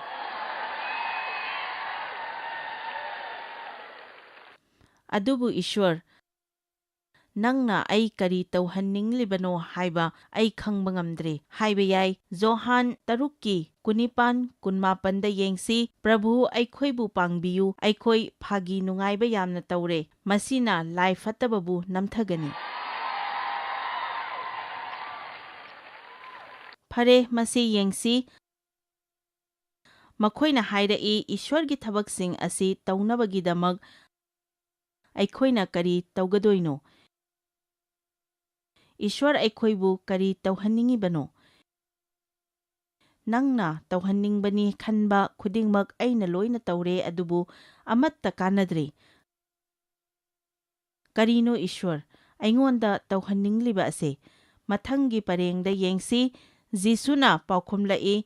"ꯑꯗꯨꯕꯨ ꯏꯁ꯭ꯋꯔ, ꯅꯪꯅ ꯑꯩ ꯀꯔꯤ ꯇꯧꯍꯟꯅꯤꯡꯂꯤꯕꯅꯣ ꯍꯥꯏꯕ ꯑꯩ ꯈꯪꯕ ꯉꯝꯗ꯭ꯔꯦ" ꯍꯥꯏꯕ ꯌꯥꯏ꯫ ꯖꯣꯍꯥꯟ ꯇꯔꯨꯛꯀꯤ ꯀꯨꯟꯅꯤꯄꯥꯟ, ꯀꯨꯟꯃꯥꯄꯟꯗ ꯌꯦꯡꯁꯤ꯫ "ꯄ꯭ꯔꯚꯨ ꯑꯩꯈꯣꯏꯕꯨ ꯄꯥꯡꯕꯤꯌꯨ, ꯑꯩꯈꯣꯏ ꯐꯥꯒꯤ ꯅꯨꯡꯉꯥꯏꯕ ꯌꯥꯝꯅ ꯇꯧꯔꯦ, ꯃꯁꯤꯅ ꯂꯥꯏ ꯐꯠꯇꯕꯕꯨ ꯅꯝꯊꯒꯅꯤ"꯫ ꯐꯔꯦ, ꯃꯁꯤ ꯌꯦꯡꯁꯤ꯫ ꯃꯈꯣꯏꯅ ꯍꯥꯏꯔꯛꯏ, "ꯏꯁ꯭ꯋꯔꯒꯤ ꯊꯕꯛꯁꯤꯡ ꯑꯁꯤ ꯇꯧꯅꯕꯒꯤꯗꯃꯛ ꯑꯩꯈꯣꯏꯅ ꯀꯔꯤ ꯇꯧꯒꯗꯣꯏꯅꯣ? ꯏꯁ꯭ꯋꯔ ꯑꯩꯈꯣꯏꯕꯨ ꯀꯔꯤ ꯇꯧꯍꯟꯅꯤꯡꯉꯤꯕꯅꯣ? ꯅꯪꯅ ꯇꯧꯍꯟꯅꯤꯡꯕꯅꯤ ꯈꯟꯕ ꯈꯨꯗꯤꯡꯃꯛ ꯑꯩꯅ ꯂꯣꯏꯅ ꯇꯧꯔꯦ, ꯑꯗꯨꯕꯨ ꯑꯃꯠꯇ ꯀꯥꯟꯅꯗ꯭ꯔꯦ꯫ ꯀꯔꯤꯅꯣ ꯏꯁ꯭ꯋꯔ ꯑꯩꯉꯣꯟꯗ ꯇꯧꯍꯟꯅꯤꯡꯂꯤꯕ ꯑꯁꯦ?" ꯃꯊꯪꯒꯤ ꯄꯔꯦꯡꯗ ꯌꯦꯡꯁꯤ꯫ ꯖꯤꯁꯨꯅ ꯄꯥꯎꯈꯨꯝꯂꯛꯏ,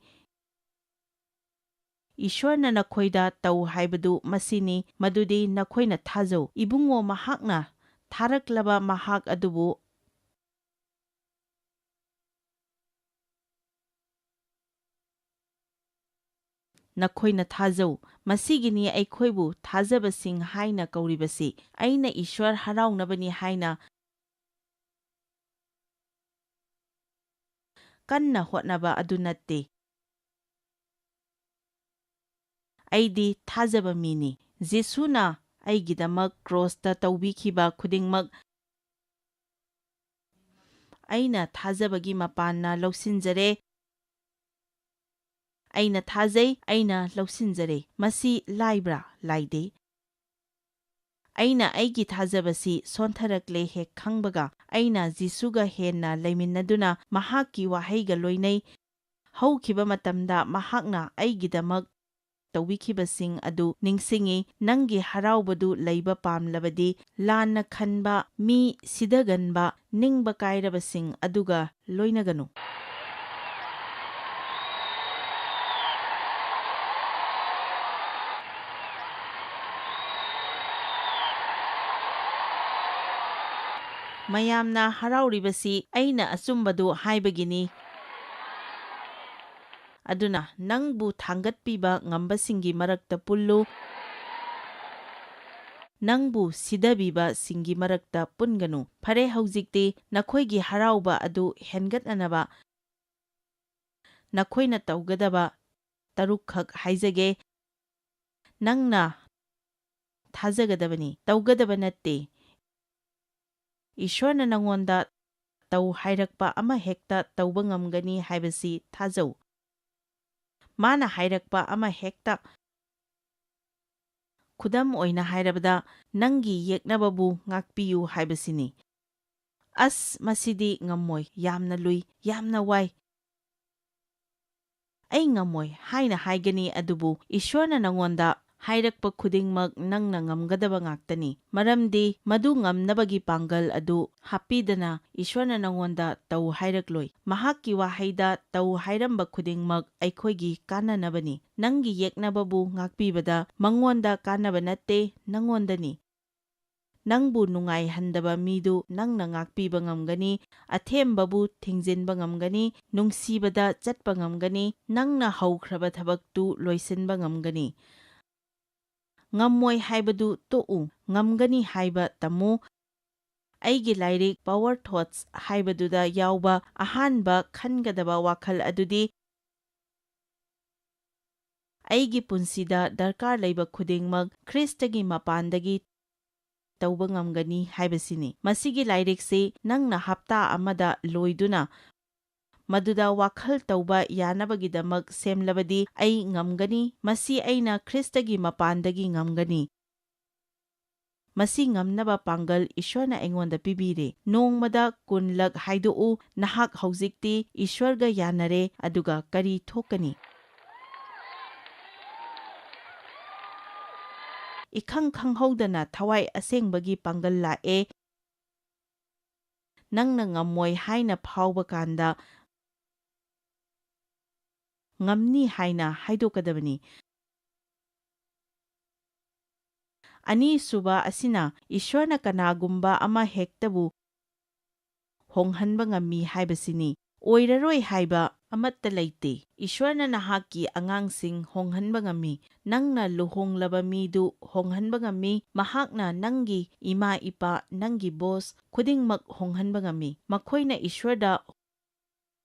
"ꯏꯁ꯭ꯋꯔꯅ ꯅꯈꯣꯏꯗ ꯇꯧ ꯍꯥꯏꯕꯗꯨ ꯃꯁꯤꯅꯤ, ꯃꯗꯨꯗꯤ ꯅꯈꯣꯏꯅ ꯊꯥꯖꯧ꯫ ꯏꯕꯨꯡꯉꯣ, ꯃꯍꯥꯛꯅ ꯊꯥꯔꯛꯂꯕ ꯃꯍꯥꯛ ꯑꯗꯨꯕꯨ ꯅꯈꯣꯏꯅ ꯊꯥꯖꯧ꯫ ꯃꯁꯤꯒꯤꯅꯤ ꯑꯩꯈꯣꯏꯕꯨ ꯊꯥꯖꯕꯁꯤꯡ ꯍꯥꯏꯅ ꯀꯧꯔꯤꯕꯁꯤ꯫ ꯑꯩꯅ ꯏꯁ꯭ꯋꯔ ꯍꯔꯥꯎꯅꯕꯅꯤ ꯍꯥꯏꯅ ꯀꯟꯅ ꯍꯣꯠꯅꯕ ꯑꯗꯨ ꯅꯠꯇꯦ꯫ ꯑꯩꯗꯤ ꯊꯥꯖꯕ ꯃꯤꯅꯤ꯫ ꯖꯤꯁꯨꯅ ꯑꯩꯒꯤꯗꯃꯛ ꯀ꯭ꯔꯣꯁꯇ ꯇꯧꯕꯤꯈꯤꯕ ꯈꯨꯗꯤꯡꯃꯛ ꯑꯩꯅ ꯊꯥꯖꯕꯒꯤ ꯃꯄꯥꯟꯅ ꯂꯧꯁꯤꯟꯖꯔꯦ꯫ ꯑꯩꯅ ꯊꯥꯖꯩ, ꯑꯩꯅ ꯂꯧꯁꯤꯟꯖꯔꯦ꯫ ꯃꯁꯤ ꯂꯥꯏꯕ꯭ꯔꯥ? ꯂꯥꯏꯗꯦ꯫ ꯑꯩꯅ ꯑꯩꯒꯤ ꯊꯥꯖꯕꯁꯤ ꯁꯣꯟꯊꯔꯛꯂꯦ ꯍꯦꯛ ꯈꯪꯕꯒ, ꯑꯩꯅ ꯖꯤꯁꯨꯒ ꯍꯦꯟꯅ ꯂꯩꯃꯤꯟꯅꯗꯨꯅ ꯃꯍꯥꯛꯀꯤ ꯋꯥꯍꯩꯒ ꯂꯣꯏꯅꯩ꯫ ꯍꯧꯈꯤꯕ ꯃꯇꯝꯗ ꯃꯍꯥꯛꯅ ꯑꯩꯒꯤꯗꯃꯛ ꯇꯧꯕꯤꯈꯤꯕꯁꯤꯡ ꯑꯗꯨ ꯅꯤꯡꯁꯤꯡꯏ꯫ ꯅꯪꯒꯤ ꯍꯔꯥꯎꯕꯗꯨ ꯂꯩꯕ ꯄꯥꯝꯂꯕꯗꯤ, ꯂꯥꯟꯅ ꯈꯟꯕ, ꯃꯤ ꯁꯤꯗꯒꯟꯕ, ꯅꯤꯡꯕ ꯀꯥꯏꯔꯕꯁꯤꯡ ꯑꯗꯨꯒ ꯂꯣꯏꯅꯒꯅꯨ꯫ ꯃꯌꯥꯝꯅ ꯍꯔꯥꯎꯔꯤꯕꯁꯤ ꯑꯩꯅ ꯑꯆꯨꯝꯕꯗꯨ ꯍꯥꯏꯕꯒꯤꯅꯤ꯫ ꯑꯗꯨꯅ ꯅꯪꯕꯨ ꯊꯥꯡꯒꯠꯄꯤꯕ ꯉꯝꯕꯁꯤꯡꯒꯤ ꯃꯔꯛꯇ ꯄꯨꯜꯂꯨ, ꯅꯪꯕꯨ ꯁꯤꯊꯕꯤꯕꯁꯤꯡꯒꯤ ꯃꯔꯛꯇ ꯄꯨꯟꯒꯅꯨ꯫ ꯐꯔꯦ, ꯍꯧꯖꯤꯛꯇꯤ ꯅꯈꯣꯏꯒꯤ ꯍꯔꯥꯎꯕ ꯑꯗꯨ ꯍꯦꯟꯒꯠꯅꯅꯕ ꯅꯈꯣꯏꯅ ꯇꯧꯒꯗꯕ ꯇꯔꯨꯛꯈꯛ ꯍꯥꯏꯖꯒꯦ꯫ ꯅꯪꯅ ꯊꯥꯖꯒꯗꯕꯅꯤ, ꯇꯧꯒꯗꯕ ꯅꯠꯇꯦ꯫ ꯏꯁ꯭ꯋꯔꯅ ꯅꯉꯣꯟꯗ ꯇꯧ ꯍꯥꯏꯔꯛꯄ ꯑꯃ ꯍꯦꯛꯇ ꯇꯧꯕ ꯉꯝꯒꯅꯤ ꯍꯥꯏꯕꯁꯤ ꯊꯥꯖꯧ꯫ ꯃꯥꯅ ꯍꯥꯏꯔꯛꯄ ꯑꯃ ꯍꯦꯛꯇ, ꯈꯨꯗꯝ ꯑꯣꯏꯅ ꯍꯥꯏꯔꯕꯗ, ꯅꯪꯒꯤ ꯌꯦꯛꯅꯕꯕꯨ ꯉꯥꯛꯄꯤꯌꯨ ꯍꯥꯏꯕꯁꯤꯅꯤ꯫ "ꯑꯁ, ꯃꯁꯤꯗꯤ ꯉꯝꯃꯣꯏ, ꯌꯥꯝꯅ ꯂꯨꯏ, ꯌꯥꯝꯅ ꯋꯥꯏ꯫ ꯑꯩ ꯉꯝꯃꯣꯏ" ꯍꯥꯏꯅ ꯍꯥꯏꯒꯅꯤ, ꯑꯗꯨꯕꯨ ꯏꯁ꯭ꯋꯔꯅ ꯅꯉꯣꯟꯗ ꯍꯥꯏꯔꯛꯄ ꯈꯨꯗꯤꯡꯃꯛ ꯅꯪꯅ ꯉꯝꯒꯗꯕ ꯉꯥꯛꯇꯅꯤ, ꯃꯔꯝꯗꯤ ꯃꯗꯨ ꯉꯝꯅꯕꯒꯤ ꯄꯥꯡꯒꯜ ꯑꯗꯨ ꯍꯥꯞꯄꯤꯗꯅ ꯏꯁ꯭ꯋꯔꯅ ꯅꯉꯣꯟꯗ ꯇꯧ ꯍꯥꯏꯔꯛꯂꯣꯏ꯫ ꯃꯍꯥꯛꯀꯤ ꯋꯥꯍꯩꯗ ꯇꯧ ꯍꯥꯏꯔꯝꯕ ꯈꯨꯗꯤꯡꯃꯛ ꯑꯩꯈꯣꯏꯒꯤ ꯀꯥꯟꯅꯅꯕꯅꯤ꯫ ꯅꯪꯒꯤ ꯌꯦꯛꯅꯕꯕꯨ ꯉꯥꯛꯄꯤꯕꯗ ꯃꯉꯣꯟꯗ ꯀꯥꯟꯅꯕ ꯅꯠꯇꯦ, ꯅꯉꯣꯟꯗꯅꯤ꯫ ꯅꯪꯕꯨ ꯅꯨꯡꯉꯥꯏꯍꯟꯗꯕ ꯃꯤꯗꯨ ꯅꯪꯅ ꯉꯥꯛꯄꯤꯕ ꯉꯝꯒꯅꯤ, ꯑꯊꯦꯝꯕꯕꯨ ꯊꯤꯡꯖꯤꯟꯕ ꯉꯝꯒꯅꯤ, ꯅꯨꯡꯁꯤꯕꯗ ꯆꯠꯄ ꯉꯝꯒꯅꯤ, ꯅꯪꯅ ꯍꯧꯈ꯭ꯔꯕ ꯊꯕꯛꯇꯨ ꯂꯣꯏꯁꯤꯟꯕ ꯉꯝꯒꯅꯤ꯫ ꯉꯝꯃꯣꯏ ꯍꯥꯏꯕꯗꯨ ꯇꯣꯛꯎ, ꯉꯝꯒꯅꯤ ꯍꯥꯏꯕ ꯇꯝꯃꯨ꯫ ꯑꯩꯒꯤ ꯂꯥꯏꯔꯤꯛ Power Thoughts ꯍꯥꯏꯕꯗꯨꯗ ꯌꯥꯎꯕ ꯑꯍꯥꯟꯕ ꯈꯟꯒꯗꯕ ꯋꯥꯈꯜ ꯑꯗꯨꯗꯤ "ꯑꯩꯒꯤ ꯄꯨꯟꯁꯤꯗ ꯗꯔꯀꯥꯔ ꯂꯩꯕ ꯈꯨꯗꯤꯡꯃꯛ ꯈ꯭ꯔꯤꯁꯇꯒꯤ ꯃꯄꯥꯟꯗꯒꯤ ꯇꯧꯕ ꯉꯝꯒꯅꯤ" ꯍꯥꯏꯕꯁꯤꯅꯤ꯫ ꯃꯁꯤꯒꯤ ꯂꯥꯏꯔꯤꯛꯁꯤ ꯅꯪꯅ ꯍꯞꯇꯥ ꯑꯃꯗ ꯂꯣꯏꯗꯨꯅ, ꯃꯗꯨꯗ ꯋꯥꯈꯜ ꯇꯧꯕ ꯌꯥꯅꯕꯒꯤꯗꯃꯛ ꯁꯦꯝꯂꯕꯗꯤ, "ꯑꯩ ꯉꯝꯒꯅꯤ꯫ ꯃꯁꯤ ꯑꯩꯅ ꯈ꯭ꯔꯤꯁꯇꯒꯤ ꯃꯄꯥꯟꯗꯒꯤ ꯉꯝꯒꯅꯤ꯫ ꯃꯁꯤ ꯉꯝꯅꯕ ꯄꯥꯡꯒꯜ ꯏꯁ꯭ꯋꯔꯅ ꯑꯩꯉꯣꯟꯗ ꯄꯤꯕꯤꯔꯦ꯫" ꯅꯣꯡꯃꯗ ꯀꯨꯟꯂꯛ ꯍꯥꯏꯗꯣꯛꯎ, "ꯅꯍꯥꯛ ꯍꯧꯖꯤꯛꯇꯤ ꯏꯁ꯭ꯋꯔꯒ ꯌꯥꯅꯔꯦ", ꯑꯗꯨꯒ ꯀꯔꯤ ꯊꯣꯛꯀꯅꯤ? ꯏꯈꯪ ꯈꯪꯍꯧꯗꯅ ꯊꯋꯥꯏ ꯑꯁꯦꯡꯕꯒꯤ ꯄꯥꯡꯒꯜ ꯂꯥꯛꯑꯦ꯫ ꯅꯪꯅ ꯉꯝꯃꯣꯏ ꯍꯥꯏꯅ ꯐꯥꯎꯕ ꯀꯥꯟꯗ, "ꯉꯝꯅꯤ" ꯍꯥꯏꯅ ꯍꯥꯏꯗꯣꯛꯀꯗꯕꯅꯤ꯫ ꯑꯅꯤꯁꯨꯕ ꯑꯁꯤꯅ ꯏꯁ꯭ꯋꯔꯅ ꯀꯅꯥꯒꯨꯝꯕ ꯑꯃ ꯍꯦꯛꯇꯕꯨ ꯍꯣꯡꯍꯟꯕ ꯉꯝꯃꯤ ꯍꯥꯏꯕꯁꯤꯅꯤ꯫ ꯑꯣꯏꯔꯔꯣꯏ ꯍꯥꯏꯕ ꯑꯃꯠꯇ ꯂꯩꯇꯦ꯫ ꯏꯁ꯭ꯋꯔꯅ ꯅꯍꯥꯛꯀꯤ ꯑꯉꯥꯡꯁꯤꯡ ꯍꯣꯡꯍꯟꯕ ꯉꯝꯃꯤ꯫ ꯅꯪꯅ ꯂꯨꯍꯣꯡꯂꯕ ꯃꯤꯗꯨ ꯍꯣꯡꯍꯟꯕ ꯉꯝꯃꯤ꯫ ꯃꯍꯥꯛꯅ ꯅꯪꯒꯤ ꯏꯃꯥ ꯏꯄꯥ, ꯅꯪꯒꯤ ꯕꯣꯁ ꯈꯨꯗꯤꯡꯃꯛ ꯍꯣꯡꯍꯟꯕ ꯉꯝꯃꯤ꯫ ꯃꯈꯣꯏꯅ ꯏꯁ꯭ꯋꯔꯗ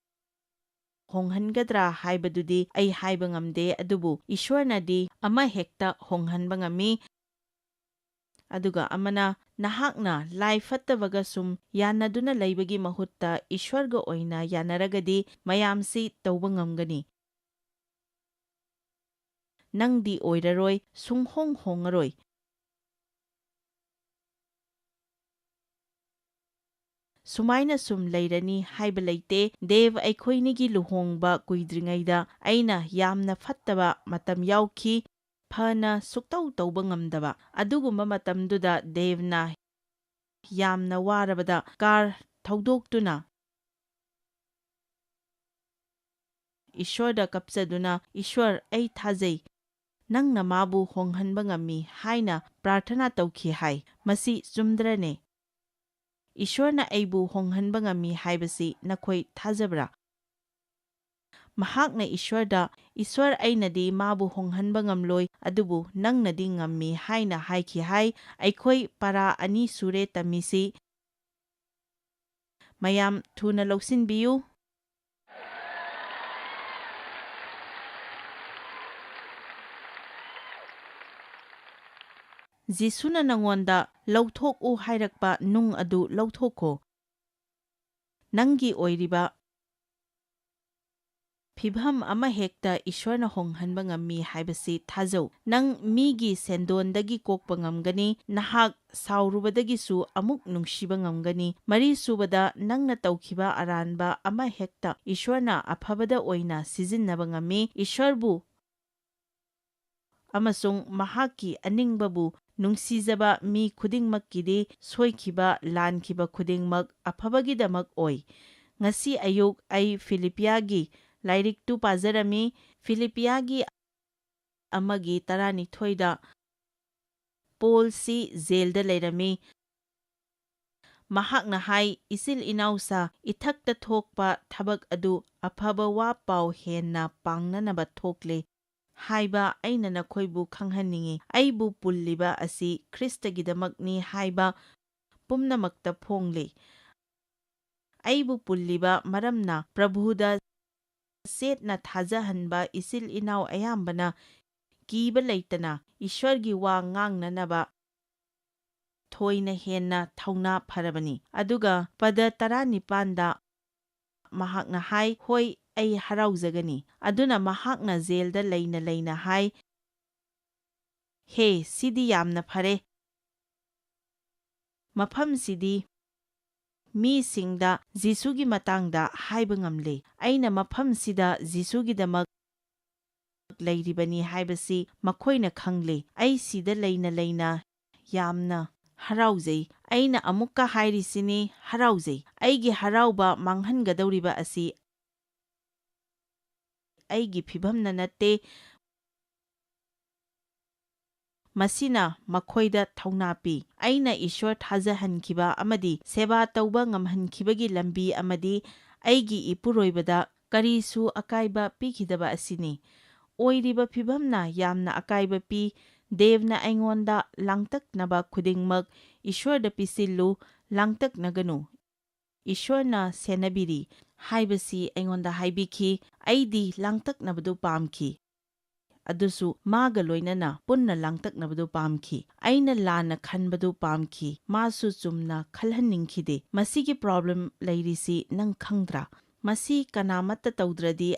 ꯍꯣꯡꯍꯟꯒꯗ꯭ꯔꯥ ꯍꯥꯏꯕꯗꯨꯗꯤ ꯑꯩ ꯍꯥꯏꯕ ꯉꯝꯗꯦ, ꯑꯗꯨꯕꯨ ꯏꯁ꯭ꯋꯔꯅꯗꯤ ꯑꯃꯍꯦꯛꯇ ꯍꯣꯡꯍꯟꯕ ꯉꯝꯃꯤ꯫ ꯑꯗꯨꯒ ꯑꯃꯅ, ꯅꯍꯥꯛꯅ ꯂꯥꯏ ꯐꯠꯇꯕꯒ ꯁꯨꯝ ꯌꯥꯅꯗꯨꯅ ꯂꯩꯕꯒꯤ ꯃꯍꯨꯠꯇ ꯏꯁ꯭ꯋꯔꯒ ꯑꯣꯏꯅ ꯌꯥꯅꯔꯒꯗꯤ ꯃꯌꯥꯝꯁꯤ ꯇꯧꯕ ꯉꯝꯒꯅꯤ꯫ ꯅꯪꯗꯤ ꯑꯣꯏꯔꯔꯣꯏ, ꯁꯨꯡꯍꯣꯡ ꯍꯣꯡꯉꯔꯣꯏ꯫ ꯁꯨꯃꯥꯏꯅ ꯁꯨꯝ ꯂꯩꯔꯅꯤ ꯍꯥꯏꯕ ꯂꯩꯇꯦ꯫ ꯗꯦꯕ ꯑꯩꯈꯣꯏꯅꯤꯒꯤ ꯂꯨꯍꯣꯡꯕ ꯀꯨꯏꯗ꯭ꯔꯤꯉꯩꯗ ꯑꯩꯅ ꯌꯥꯝꯅ ꯐꯠꯇꯕ ꯃꯇꯝ ꯌꯥꯎꯈꯤ, ꯐꯅ ꯁꯨꯛꯇꯧ ꯇꯧꯕ ꯉꯝꯗꯕ꯫ ꯑꯗꯨꯒꯨꯝꯕ ꯃꯇꯝꯗꯨꯗ ꯗꯦꯕꯅ ꯌꯥꯝꯅ ꯋꯥꯔꯕꯗ ꯀꯥꯔ ꯊꯧꯗꯣꯛꯇꯨꯅ ꯏꯁ꯭ꯋꯔꯗ ꯀꯞꯆꯗꯨꯅ, "ꯏꯁ꯭ꯋꯔ, ꯑꯩ ꯊꯥꯖꯩ, ꯅꯪꯅ ꯃꯥꯕꯨ ꯍꯣꯡꯍꯟꯕ ꯉꯝꯃꯤ" ꯍꯥꯏꯅ ꯄ꯭ꯔꯥꯔꯊꯅꯥ ꯇꯧꯈꯤ ꯍꯥꯏ꯫ ꯃꯁꯤ ꯆꯨꯝꯗ꯭ꯔꯅꯦ? ꯏꯁ꯭ꯋꯔꯅ ꯑꯩꯕꯨ ꯍꯣꯡꯍꯟꯕ ꯉꯝꯃꯤ ꯍꯥꯏꯕꯁꯤ ꯅꯈꯣꯏ ꯊꯥꯖꯕ꯭ꯔꯥ? ꯃꯍꯥꯛꯅ ꯏꯁ꯭ꯋꯔꯗ, "ꯏꯁ꯭ꯋꯔ, ꯑꯩꯅꯗꯤ ꯃꯥꯕꯨ ꯍꯣꯡꯍꯟꯕ ꯉꯝꯂꯣꯏ, ꯑꯗꯨꯕꯨ ꯅꯪꯅꯗꯤ ꯉꯝꯃꯤ" ꯍꯥꯏꯅ ꯍꯥꯏꯈꯤ ꯍꯥꯏ꯫ ꯑꯩꯈꯣꯏ ꯄꯔꯥ ꯑꯅꯤ ꯁꯨꯔꯦ ꯇꯝꯃꯤꯁꯤ꯫ ꯃꯌꯥꯝ ꯊꯨꯅ ꯂꯧꯁꯤꯟꯕꯤꯌꯨ꯫ ꯖꯤꯁꯨꯅ ꯅꯉꯣꯟꯗ "ꯂꯧꯊꯣꯛꯎ" ꯍꯥꯏꯔꯛꯄ ꯅꯨꯡ ꯑꯗꯨ ꯂꯧꯊꯣꯛꯈꯣ꯫ ꯅꯪꯒꯤ ꯑꯣꯏꯔꯤꯕ ꯐꯤꯚꯝ ꯑꯃꯍꯦꯛꯇ ꯏꯁ꯭ꯋꯔꯅ ꯍꯣꯡꯍꯟꯕ ꯉꯝꯃꯤ ꯍꯥꯏꯕꯁꯤ ꯊꯥꯖꯧ꯫ ꯅꯪ ꯃꯤꯒꯤ ꯁꯦꯟꯗꯣꯟꯗꯒꯤ ꯀꯣꯛꯄ ꯉꯝꯒꯅꯤ, ꯅꯍꯥꯛ ꯁꯥꯎꯔꯨꯕꯗꯒꯤꯁꯨ ꯑꯃꯨꯛ ꯅꯨꯡꯁꯤꯕ ꯉꯝꯒꯅꯤ꯫ ꯃꯔꯤꯁꯨꯕꯗ, ꯅꯪꯅ ꯇꯧꯈꯤꯕ ꯑꯔꯥꯟꯕ ꯑꯃꯍꯦꯛꯇ ꯏꯁ꯭ꯋꯔꯅ ꯑꯐꯕꯗ ꯑꯣꯏꯅ ꯁꯤꯖꯤꯟꯅꯕ ꯉꯝꯃꯤ꯫ ꯏꯁ꯭ꯋꯔꯕꯨ ꯑꯃꯁꯨꯡ ꯃꯍꯥꯛꯀꯤ ꯑꯅꯤꯡꯕꯕꯨ ꯅꯨꯡꯁꯤꯖꯕ ꯃꯤ ꯈꯨꯗꯤꯡꯃꯛꯀꯤꯗꯤ ꯁꯣꯏꯈꯤꯕ, ꯂꯥꯟꯈꯤꯕ ꯈꯨꯗꯤꯡꯃꯛ ꯑꯐꯕꯒꯤꯗꯃꯛ ꯑꯣꯏ꯫ ꯉꯁꯤ ꯑꯌꯨꯛ ꯑꯩ ꯐꯤꯂꯤꯄꯤꯌꯥꯒꯤ ꯂꯥꯏꯔꯤꯛꯇꯨ ꯄꯥꯖꯔꯝꯃꯤ꯫ ꯐꯤꯂꯤꯄꯤꯌꯥꯒꯤ ꯑꯃꯒꯤ ꯇꯔꯥꯅꯤꯊꯣꯏꯗ ꯄꯣꯜꯁꯤ ꯖꯦꯜꯗ ꯂꯩꯔꯝꯃꯤ꯫ ꯃꯍꯥꯛꯅ ꯍꯥꯏ, "ꯏꯆꯤꯜ ꯏꯅꯥꯎꯁꯥ, ꯏꯊꯛꯇ ꯊꯣꯛꯄ ꯊꯕꯛ ꯑꯗꯨ ꯑꯐꯕ ꯋꯥ ꯄꯥꯎ ꯍꯦꯟꯅ ꯄꯥꯡꯅꯅꯕ ꯊꯣꯛꯂꯦ ꯍꯥꯏꯕ ꯑꯩꯅ ꯅꯈꯣꯏꯕꯨ ꯈꯪꯍꯟꯅꯤꯡꯏ꯫ ꯑꯩꯕꯨ ꯄꯨꯜꯂꯤꯕ ꯑꯁꯤ ꯈ꯭ꯔꯤꯁꯇꯒꯤꯗꯃꯛꯅꯤ ꯍꯥꯏꯕ ꯄꯨꯝꯅꯃꯛꯇ ꯐꯣꯡꯂꯤ꯫ ꯑꯩꯕꯨ ꯄꯨꯜꯂꯤꯕ ꯃꯔꯝꯅ ꯄ꯭ꯔꯚꯨꯗ ꯆꯦꯠꯅ ꯊꯥꯖꯍꯟꯕ ꯏꯆꯤꯜ ꯏꯅꯥꯎ ꯑꯌꯥꯝꯕꯅ ꯀꯤꯕ ꯂꯩꯇꯅ ꯏꯁ꯭ꯋꯔꯒꯤ ꯋꯥ ꯉꯥꯡꯅꯅꯕ ꯊꯣꯏꯅ ꯍꯦꯟꯅ ꯊꯧꯅꯥ ꯐꯔꯕꯅꯤ"꯫ ꯑꯗꯨꯒ ꯄꯗ ꯇꯔꯥꯅꯤꯄꯥꯟꯗ ꯃꯍꯥꯛꯅ ꯍꯥꯏ, "ꯍꯣꯏ, ꯑꯩ ꯍꯔꯥꯎꯖꯒꯅꯤ"꯫ ꯑꯗꯨꯅ ꯃꯍꯥꯛꯅ ꯖꯦꯜꯗ ꯂꯩꯅ ꯂꯩꯅ ꯍꯥꯏ, "ꯍꯦ, ꯁꯤꯗꯤ ꯌꯥꯝꯅ ꯐꯔꯦ꯫ ꯃꯐꯝꯁꯤꯗꯤ ꯃꯤꯁꯤꯡꯗ ꯖꯤꯁꯨꯒꯤ ꯃꯇꯥꯡꯗ ꯍꯥꯏꯕ ꯉꯝꯂꯦ꯫ ꯑꯩꯅ ꯃꯐꯝꯁꯤꯗ ꯖꯤꯁꯨꯒꯤꯗꯃꯛ ꯂꯩꯔꯤꯕꯅꯤ ꯍꯥꯏꯕꯁꯤ ꯃꯈꯣꯏꯅ ꯈꯪꯂꯦ꯫ ꯑꯩ ꯁꯤꯗ ꯂꯩꯅ ꯂꯩꯅ ꯌꯥꯝꯅ ꯍꯔꯥꯎꯖꯩ꯫ ꯑꯩꯅ ꯑꯃꯨꯛꯀ ꯍꯥꯏꯔꯤꯁꯤꯅꯤ, ꯍꯔꯥꯎꯖꯩ꯫ ꯑꯩꯒꯤ ꯍꯔꯥꯎꯕ ꯃꯥꯡꯍꯟꯒꯗꯧꯔꯤꯕ ꯑꯁꯤ ꯑꯩꯒꯤ ꯐꯤꯚꯝꯅ ꯅꯠꯇꯦ꯫ ꯃꯁꯤꯅ ꯃꯈꯣꯏꯗ ꯊꯧꯅꯥ ꯄꯤ꯫ ꯑꯩꯅ ꯏꯁ꯭ꯋꯔ ꯊꯥꯖꯍꯟꯈꯤꯕ ꯑꯃꯗꯤ ꯁꯦꯕꯥ ꯇꯧꯕ ꯉꯝꯍꯟꯈꯤꯕꯒꯤ ꯂꯝꯕꯤ ꯑꯃꯗꯤ ꯑꯩꯒꯤ ꯏꯄꯨꯔꯣꯏꯕꯗ ꯀꯔꯤꯁꯨ ꯑꯀꯥꯏꯕ ꯄꯤꯈꯤꯗꯕ ꯑꯁꯤꯅꯤ꯫ ꯑꯣꯏꯔꯤꯕ ꯐꯤꯚꯝꯅ ꯌꯥꯝꯅ ꯑꯀꯥꯏꯕ ꯄꯤ꯫ ꯗꯦꯕꯅ ꯑꯩꯉꯣꯟꯗ ꯂꯥꯡꯇꯛꯅꯕ ꯈꯨꯗꯤꯡꯃꯛ ꯏꯁ꯭ꯋꯔꯗ ꯄꯤꯁꯤꯜꯂꯨ, ꯂꯥꯡꯇꯛꯅꯒꯅꯨ꯫ ꯏꯁ꯭ꯋꯔꯅ ꯁꯦꯟꯅꯕꯤꯔꯤ ꯍꯥꯏꯕꯁꯤ ꯑꯩꯉꯣꯟꯗ ꯍꯥꯏꯕꯤꯈꯤ꯫ ꯑꯩꯗꯤ ꯂꯥꯡꯇꯛꯅꯕꯗꯨ ꯄꯥꯝꯈꯤ꯫ ꯑꯗꯨꯁꯨ ꯃꯥꯒ ꯂꯣꯏꯅꯅ ꯄꯨꯟꯅ ꯂꯥꯡꯇꯛꯅꯕꯗꯨ ꯄꯥꯝꯈꯤ꯫ ꯑꯩꯅ ꯂꯥꯟꯅ ꯈꯟꯕꯗꯨ ꯄꯥꯝꯈꯤ꯫ ꯃꯥꯁꯨ ꯆꯨꯝꯅ ꯈꯜꯍꯟꯅꯤꯡꯈꯤꯗꯦ꯫ "ꯃꯁꯤꯒꯤ problem ꯂꯩꯔꯤꯁꯤ ꯅꯪ ꯈꯪꯗ꯭ꯔꯥ? ꯃꯁꯤ ꯀꯅꯥꯃꯠꯇ ꯇꯧꯗ꯭ꯔꯗꯤ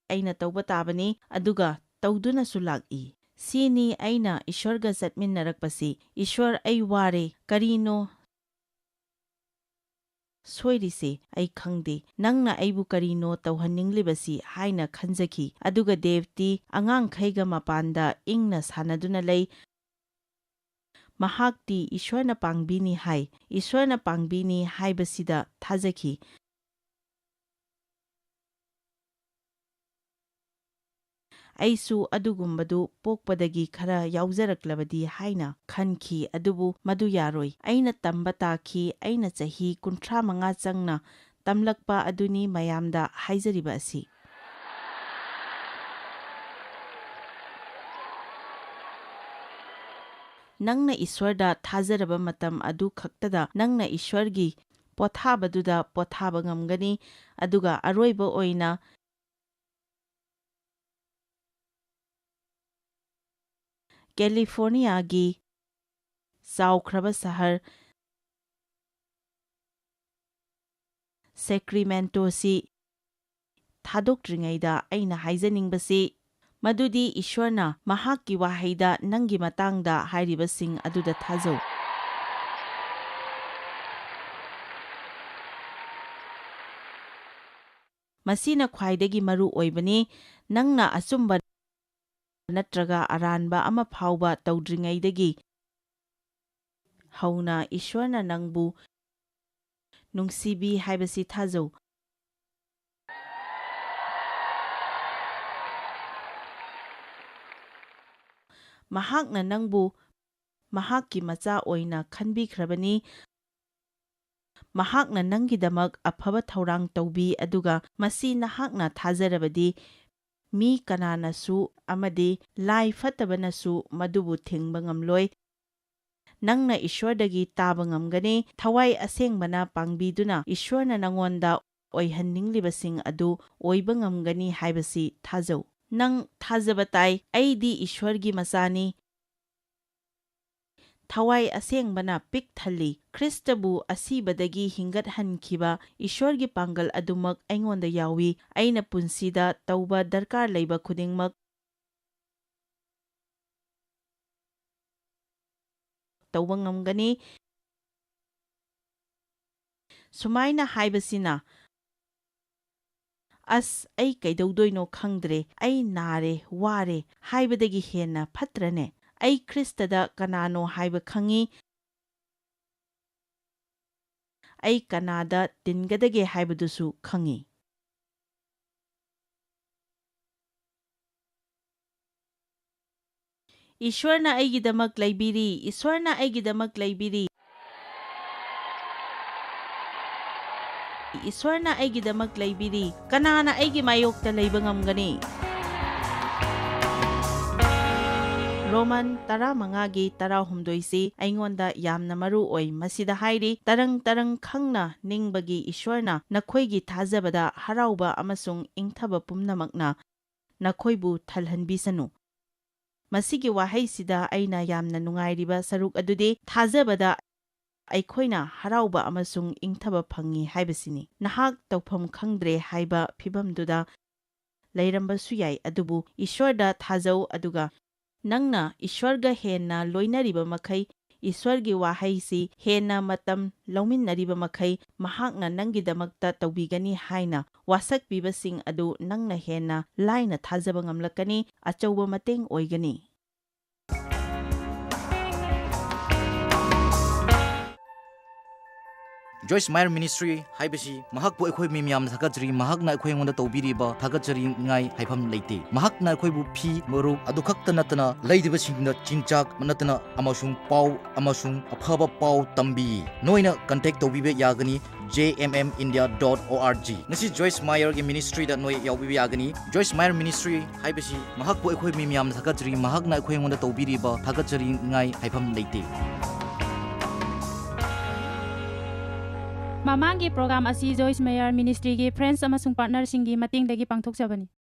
ꯑꯩꯅ ꯇꯧꯕ ꯇꯥꯕꯅꯤ, ꯑꯗꯨꯒ ꯇꯧꯗꯨꯅꯁꯨ ꯂꯥꯛꯏ꯫ ꯁꯤꯅꯤ ꯑꯩꯅ ꯏꯁ꯭ꯋꯔꯒ ꯆꯠꯃꯤꯟꯅꯔꯛꯄꯁꯤ꯫ ꯏꯁ꯭ꯋꯔ, ꯑꯩ ꯋꯥꯔꯦ꯫ ꯀꯔꯤꯅꯣ ꯁꯣꯏꯔꯤꯁꯤ? ꯑꯩ ꯈꯪꯗꯦ꯫ ꯅꯪꯅ ꯑꯩꯕꯨ ꯀꯔꯤꯅꯣ ꯇꯧꯍꯟꯅꯤꯡꯂꯤꯕꯁꯤ?" ꯍꯥꯏꯅ ꯈꯟꯖꯈꯤ꯫ ꯑꯗꯨꯒ ꯗꯦꯕꯇꯤ ꯑꯉꯥꯡꯈꯩꯒ ꯃꯄꯥꯟꯗ ꯏꯪꯅ ꯁꯥꯟꯅꯗꯨꯅ ꯂꯩ꯫ ꯃꯍꯥꯛꯇꯤ ꯏꯁ꯭ꯋꯔꯅ ꯄꯥꯡꯕꯤꯅꯤ ꯍꯥꯏ꯫ ꯏꯁ꯭ꯋꯔꯅ ꯄꯥꯡꯕꯤꯅꯤ ꯍꯥꯏꯕꯁꯤꯗ ꯊꯥꯖꯈꯤ꯫ ꯑꯩꯁꯨ ꯑꯗꯨꯒꯨꯝꯕꯗꯨ ꯄꯣꯛꯄꯗꯒꯤ ꯈꯔ ꯌꯥꯎꯖꯔꯛꯂꯕꯗꯤ ꯍꯥꯏꯅ ꯈꯟꯈꯤ, ꯑꯗꯨꯕꯨ ꯃꯗꯨ ꯌꯥꯔꯣꯏ꯫ ꯑꯩꯅ ꯇꯝꯕ ꯇꯥꯈꯤ꯫ ꯑꯩꯅ ꯆꯍꯤ ꯀꯨꯟꯊ꯭ꯔꯥ ꯃꯉꯥ ꯆꯪꯅ ꯇꯝꯂꯛꯄ ꯑꯗꯨꯅꯤ ꯃꯌꯥꯝꯗ ꯍꯥꯏꯖꯔꯤꯕ ꯑꯁꯤ꯫ ꯅꯪꯅ ꯏꯁ꯭ꯋꯔꯗ ꯊꯥꯖꯔꯕ ꯃꯇꯝ ꯑꯗꯨ ꯈꯛꯇꯗ ꯅꯪꯅ ꯏꯁ꯭ꯋꯔꯒꯤ ꯄꯣꯊꯥꯕꯗꯨꯗ ꯄꯣꯊꯥꯕ ꯉꯝꯒꯅꯤ, ꯑꯗꯨꯒ ꯑꯔꯣꯏꯕ ꯑꯣꯏꯅ ꯀꯦꯂꯤꯐꯣꯔꯅꯤꯌꯥꯒꯤ ꯆꯥꯎꯈ꯭ꯔꯕ ꯁꯍꯔ ꯁꯦꯀ꯭ꯔꯤꯃꯦꯟꯇꯣꯁꯤ ꯊꯥꯗꯣꯛꯇ꯭ꯔꯤꯉꯩꯗ ꯑꯩꯅ ꯍꯥꯏꯖꯅꯤꯡꯕꯁꯤ ꯃꯗꯨꯗꯤ ꯏꯁ꯭ꯋꯔꯅ ꯃꯍꯥꯛꯀꯤ ꯋꯥꯍꯩꯗ ꯅꯪꯒꯤ ꯃꯇꯥꯡꯗ ꯍꯥꯏꯔꯤꯕꯁꯤꯡ ꯑꯗꯨꯗ ꯊꯥꯖꯧ꯫ ꯃꯁꯤꯅ ꯈ꯭ꯋꯥꯏꯗꯒꯤ ꯃꯔꯨ ꯑꯣꯏꯕꯅꯤ꯫ ꯅꯪꯅ ꯑꯆꯨꯝꯕ ꯅꯠꯇ꯭ꯔꯒ ꯑꯔꯥꯟꯕ ꯑꯃ ꯐꯥꯎꯕ ꯇꯧꯗ꯭ꯔꯤꯉꯩꯗꯒꯤ ꯍꯧꯅ ꯏꯁ꯭ꯋꯔꯅ ꯅꯪꯕꯨ ꯅꯨꯡꯁꯤꯕꯤ ꯍꯥꯏꯕꯁꯤ ꯊꯥꯖꯧ꯫ ꯃꯍꯥꯛꯅ ꯅꯪꯕꯨ ꯃꯍꯥꯛꯀꯤ ꯃꯆꯥ ꯑꯣꯏꯅ ꯈꯟꯕꯤꯈ꯭ꯔꯕꯅꯤ꯫ ꯃꯍꯥꯛꯅ ꯅꯪꯒꯤꯗꯃꯛ ꯑꯐꯕ ꯊꯧꯔꯥꯡ ꯇꯧꯕꯤ, ꯑꯗꯨꯒ ꯃꯁꯤ ꯅꯍꯥꯛꯅ ꯊꯥꯖꯔꯕꯗꯤ, ꯃꯤ ꯀꯅꯥꯅꯁꯨ ꯑꯃꯗꯤ ꯂꯥꯏ ꯐꯠꯇꯕꯅꯁꯨ ꯃꯗꯨꯕꯨ ꯊꯤꯡꯕ ꯉꯝꯂꯣꯏ꯫ ꯅꯪꯅ ꯏꯁ꯭ꯋꯔꯗꯒꯤ ꯇꯥꯕ ꯉꯝꯒꯅꯤ꯫ ꯊꯋꯥꯏ ꯑꯁꯦꯡꯕꯅ ꯄꯥꯡꯕꯤꯗꯨꯅ ꯏꯁ꯭ꯋꯔꯅ ꯅꯉꯣꯟꯗ ꯑꯣꯏꯍꯟꯅꯤꯡꯂꯤꯕꯁꯤꯡ ꯑꯗꯨ ꯑꯣꯏꯕ ꯉꯝꯒꯅꯤ ꯍꯥꯏꯕꯁꯤ ꯊꯥꯖꯧ꯫ ꯅꯪ ꯊꯥꯖꯕ ꯇꯥꯏ, "ꯑꯩꯗꯤ ꯏꯁ꯭ꯋꯔꯒꯤ ꯃꯆꯥꯅꯤ"꯫ ꯊꯋꯥꯏ ꯑꯁꯦꯡꯕꯅ ꯄꯤꯛ ꯊꯜꯂꯤ꯫ ꯈ꯭ꯔꯤꯁꯇꯕꯨ ꯑꯁꯤꯕꯗꯒꯤ ꯍꯤꯡꯒꯠꯍꯟꯈꯤꯕ ꯏꯁ꯭ꯋꯔꯒꯤ ꯄꯥꯡꯒꯜ ꯑꯗꯨꯃꯛ ꯑꯩꯉꯣꯟꯗ ꯌꯥꯎꯏ꯫ ꯑꯩꯅ ꯄꯨꯟꯁꯤꯗ ꯇꯧꯕ ꯗꯔꯀꯥꯔ ꯂꯩꯕ ꯈꯨꯗꯤꯡꯃꯛ ꯇꯧꯕ ꯉꯝꯒꯅꯤ꯫ ꯁꯨꯃꯥꯏꯅ ꯍꯥꯏꯕꯁꯤꯅ, "ꯑꯁ, ꯑꯩ ꯀꯩꯗꯧꯗꯣꯏꯅꯣ ꯈꯪꯗ꯭ꯔꯦ, ꯑꯩ ꯅꯥꯔꯦ, ꯋꯥꯔꯦ" ꯍꯥꯏꯕꯗꯒꯤ ꯍꯦꯟꯅ ꯐꯠꯇ꯭ꯔꯅꯦ? ꯑꯩ ꯈ꯭ꯔꯤꯁꯇꯗ ꯀꯅꯥꯅꯣ ꯍꯥꯏꯕ ꯈꯪꯏ, ꯑꯩ ꯀꯅꯥꯗ ꯇꯤꯟꯒꯗꯒꯦ ꯍꯥꯏꯕꯗꯨꯁꯨ ꯈꯪꯏ꯫ ꯏꯁ꯭ꯋꯔꯅ ꯑꯩꯒꯤꯗꯃꯛ ꯂꯩꯕꯤꯔꯤ, ꯏꯁ꯭ꯋꯔꯅ ꯑꯩꯒꯤꯗꯃꯛ ꯂꯩꯕꯤꯔꯤ꯫ ꯏꯁ꯭ꯋꯔꯅ ꯑꯩꯒꯤꯗꯃꯛ ꯂꯩꯕꯤꯔꯤ, ꯀꯅꯥꯅ ꯑꯩꯒꯤ ꯃꯥꯌꯣꯛꯇ ꯂꯩꯕ ꯉꯝꯒꯅꯤ? ꯔꯣꯃꯟ ꯇꯔꯥꯃꯉꯥꯒꯤ ꯇꯔꯥꯍꯨꯝꯗꯣꯏꯁꯤ ꯑꯩꯉꯣꯟꯗ ꯌꯥꯝꯅ ꯃꯔꯨ ꯑꯣꯏ꯫ ꯃꯁꯤꯗ ꯍꯥꯏꯔꯤ, "ꯇꯔꯪ ꯇꯔꯪ ꯈꯪꯅ ꯅꯤꯡꯕꯒꯤ ꯏꯁ꯭ꯋꯔꯅ ꯅꯈꯣꯏꯒꯤ ꯊꯥꯖꯕꯗ ꯍꯔꯥꯎꯕ ꯑꯃꯁꯨꯡ ꯏꯪꯊꯕ ꯄꯨꯝꯅꯃꯛꯅ ꯅꯈꯣꯏꯕꯨ ꯊꯜꯍꯟꯕꯤꯁꯅꯨ"꯫ ꯃꯁꯤꯒꯤ ꯋꯥꯍꯩꯁꯤꯗ ꯑꯩꯅ ꯌꯥꯝꯅ ꯅꯨꯡꯉꯥꯏꯔꯤꯕ ꯁꯔꯨꯛ ꯑꯗꯨꯗꯤ ꯊꯥꯖꯕꯗ ꯑꯩꯈꯣꯏꯅ ꯍꯔꯥꯎꯕ ꯑꯃꯁꯨꯡ ꯏꯪꯊꯕ ꯐꯪꯏ ꯍꯥꯏꯕꯁꯤꯅꯤ꯫ ꯅꯍꯥꯛ ꯇꯧꯐꯝ ꯈꯪꯗ꯭ꯔꯦ ꯍꯥꯏꯕ ꯐꯤꯚꯝꯗꯨꯗ ꯂꯩꯔꯝꯕꯁꯨ ꯌꯥꯏ, ꯑꯗꯨꯕꯨ ꯏꯁ꯭ꯋꯔꯗ ꯊꯥꯖꯧ, ꯑꯗꯨꯒ ꯅꯪꯅ ꯏꯁ꯭ꯋꯔꯒ ꯍꯦꯟꯅ ꯂꯣꯏꯅꯔꯤꯕ ꯃꯈꯩ, ꯏꯁ꯭ꯋꯔꯒꯤ ꯋꯥꯍꯩꯁꯤ ꯍꯦꯟꯅ ꯃꯇꯝ ꯂꯧꯃꯤꯟꯅꯔꯤꯕ ꯃꯈꯩ, ꯃꯍꯥꯛꯅ ꯅꯪꯒꯤꯗꯃꯛꯇ ꯇꯧꯕꯤꯒꯅꯤ ꯍꯥꯏꯅ ꯋꯥꯁꯛꯄꯤꯕꯁꯤꯡ ꯑꯗꯨ ꯅꯪꯅ ꯍꯦꯟꯅ ꯂꯥꯏꯅ ꯊꯥꯖꯕ ꯉꯝꯂꯛꯀꯅꯤ, ꯑꯆꯧꯕ ꯃꯇꯦꯡ ꯑꯣꯏꯒꯅꯤ꯫ Joyce Meyer Ministry ꯍꯥꯏꯕꯁꯤ ꯃꯍꯥꯛꯄꯨ ꯑꯩꯈꯣꯏ ꯃꯤ ꯃꯌꯥꯝꯅ ꯊꯥꯒꯠꯆꯔꯤ꯫ ꯃꯍꯥꯛꯅ ꯑꯩꯈꯣꯏ ꯑꯩꯉꯣꯟꯗ ꯇꯧꯕꯤꯔꯤꯕ ꯊꯥꯒꯠꯆꯔꯤꯉꯥꯏ ꯍꯥꯏꯐꯝ ꯂꯩꯇꯦ꯫ ꯃꯍꯥꯛꯅ ꯑꯩꯈꯣꯏꯕꯨ ꯐꯤ, ꯃꯔꯨꯞ ꯑꯗꯨ ꯈꯛꯇ ꯅꯠꯇꯅ ꯂꯩꯔꯤꯕꯁꯤꯡꯗ ꯆꯤꯟꯖꯥꯛ ꯅꯠꯇꯅ ꯑꯃꯁꯨꯡ ꯄꯥꯎ ꯑꯃꯁꯨꯡ ꯑꯐꯕ ꯄꯥꯎ ꯇꯝꯕꯤ꯫ ꯅꯣꯏꯅ contact ꯇꯧꯕꯤꯕ ꯌꯥꯒꯅꯤ꯫ J M M India dot O R G꯫ ꯉꯁꯤ ꯖꯣꯏꯁ ꯃꯥꯌꯔꯒꯤ ꯃꯤꯅꯤꯁꯇ꯭ꯔꯤꯗ ꯅꯣꯏ ꯌꯥꯎꯕꯤꯕ ꯌꯥꯒꯅꯤ꯫ ꯖꯣꯏꯁ ꯃꯥꯌꯔ ꯃꯤꯅꯤꯁꯇ꯭ꯔꯤ ꯍꯥꯏꯕꯁꯤ ꯃꯍꯥꯛꯄꯨ ꯑꯩꯈꯣꯏ ꯃꯤ ꯃꯌꯥꯝꯅ ꯊꯥꯒꯠꯆꯔꯤ, ꯃꯍꯥꯛꯅ ꯑꯩꯈꯣꯏ ꯑꯩꯉꯣꯟꯗ ꯇꯧꯕꯤꯔꯤꯕ ꯊꯥꯒꯠꯆꯔꯤꯉꯥꯏ ꯍꯥꯏꯐꯝ ꯂꯩꯇꯦ꯫ ꯃꯃꯥꯡꯒꯤ ꯄ꯭ꯔꯣꯒ꯭ꯔꯥꯝ ꯑꯁꯤ ꯖꯣꯏꯁ ꯃꯥꯌꯔ ꯃꯤꯅꯤꯁꯇ꯭ꯔꯤꯒꯤ ꯐ꯭ꯔꯦꯟꯁ ꯑꯃꯁꯨꯡ ꯄꯥꯔꯠꯅꯔꯁꯤꯡꯒꯤ ꯃꯇꯦꯡꯗꯒꯤ ꯄꯥꯡꯊꯣꯛꯆꯕꯅꯤ꯫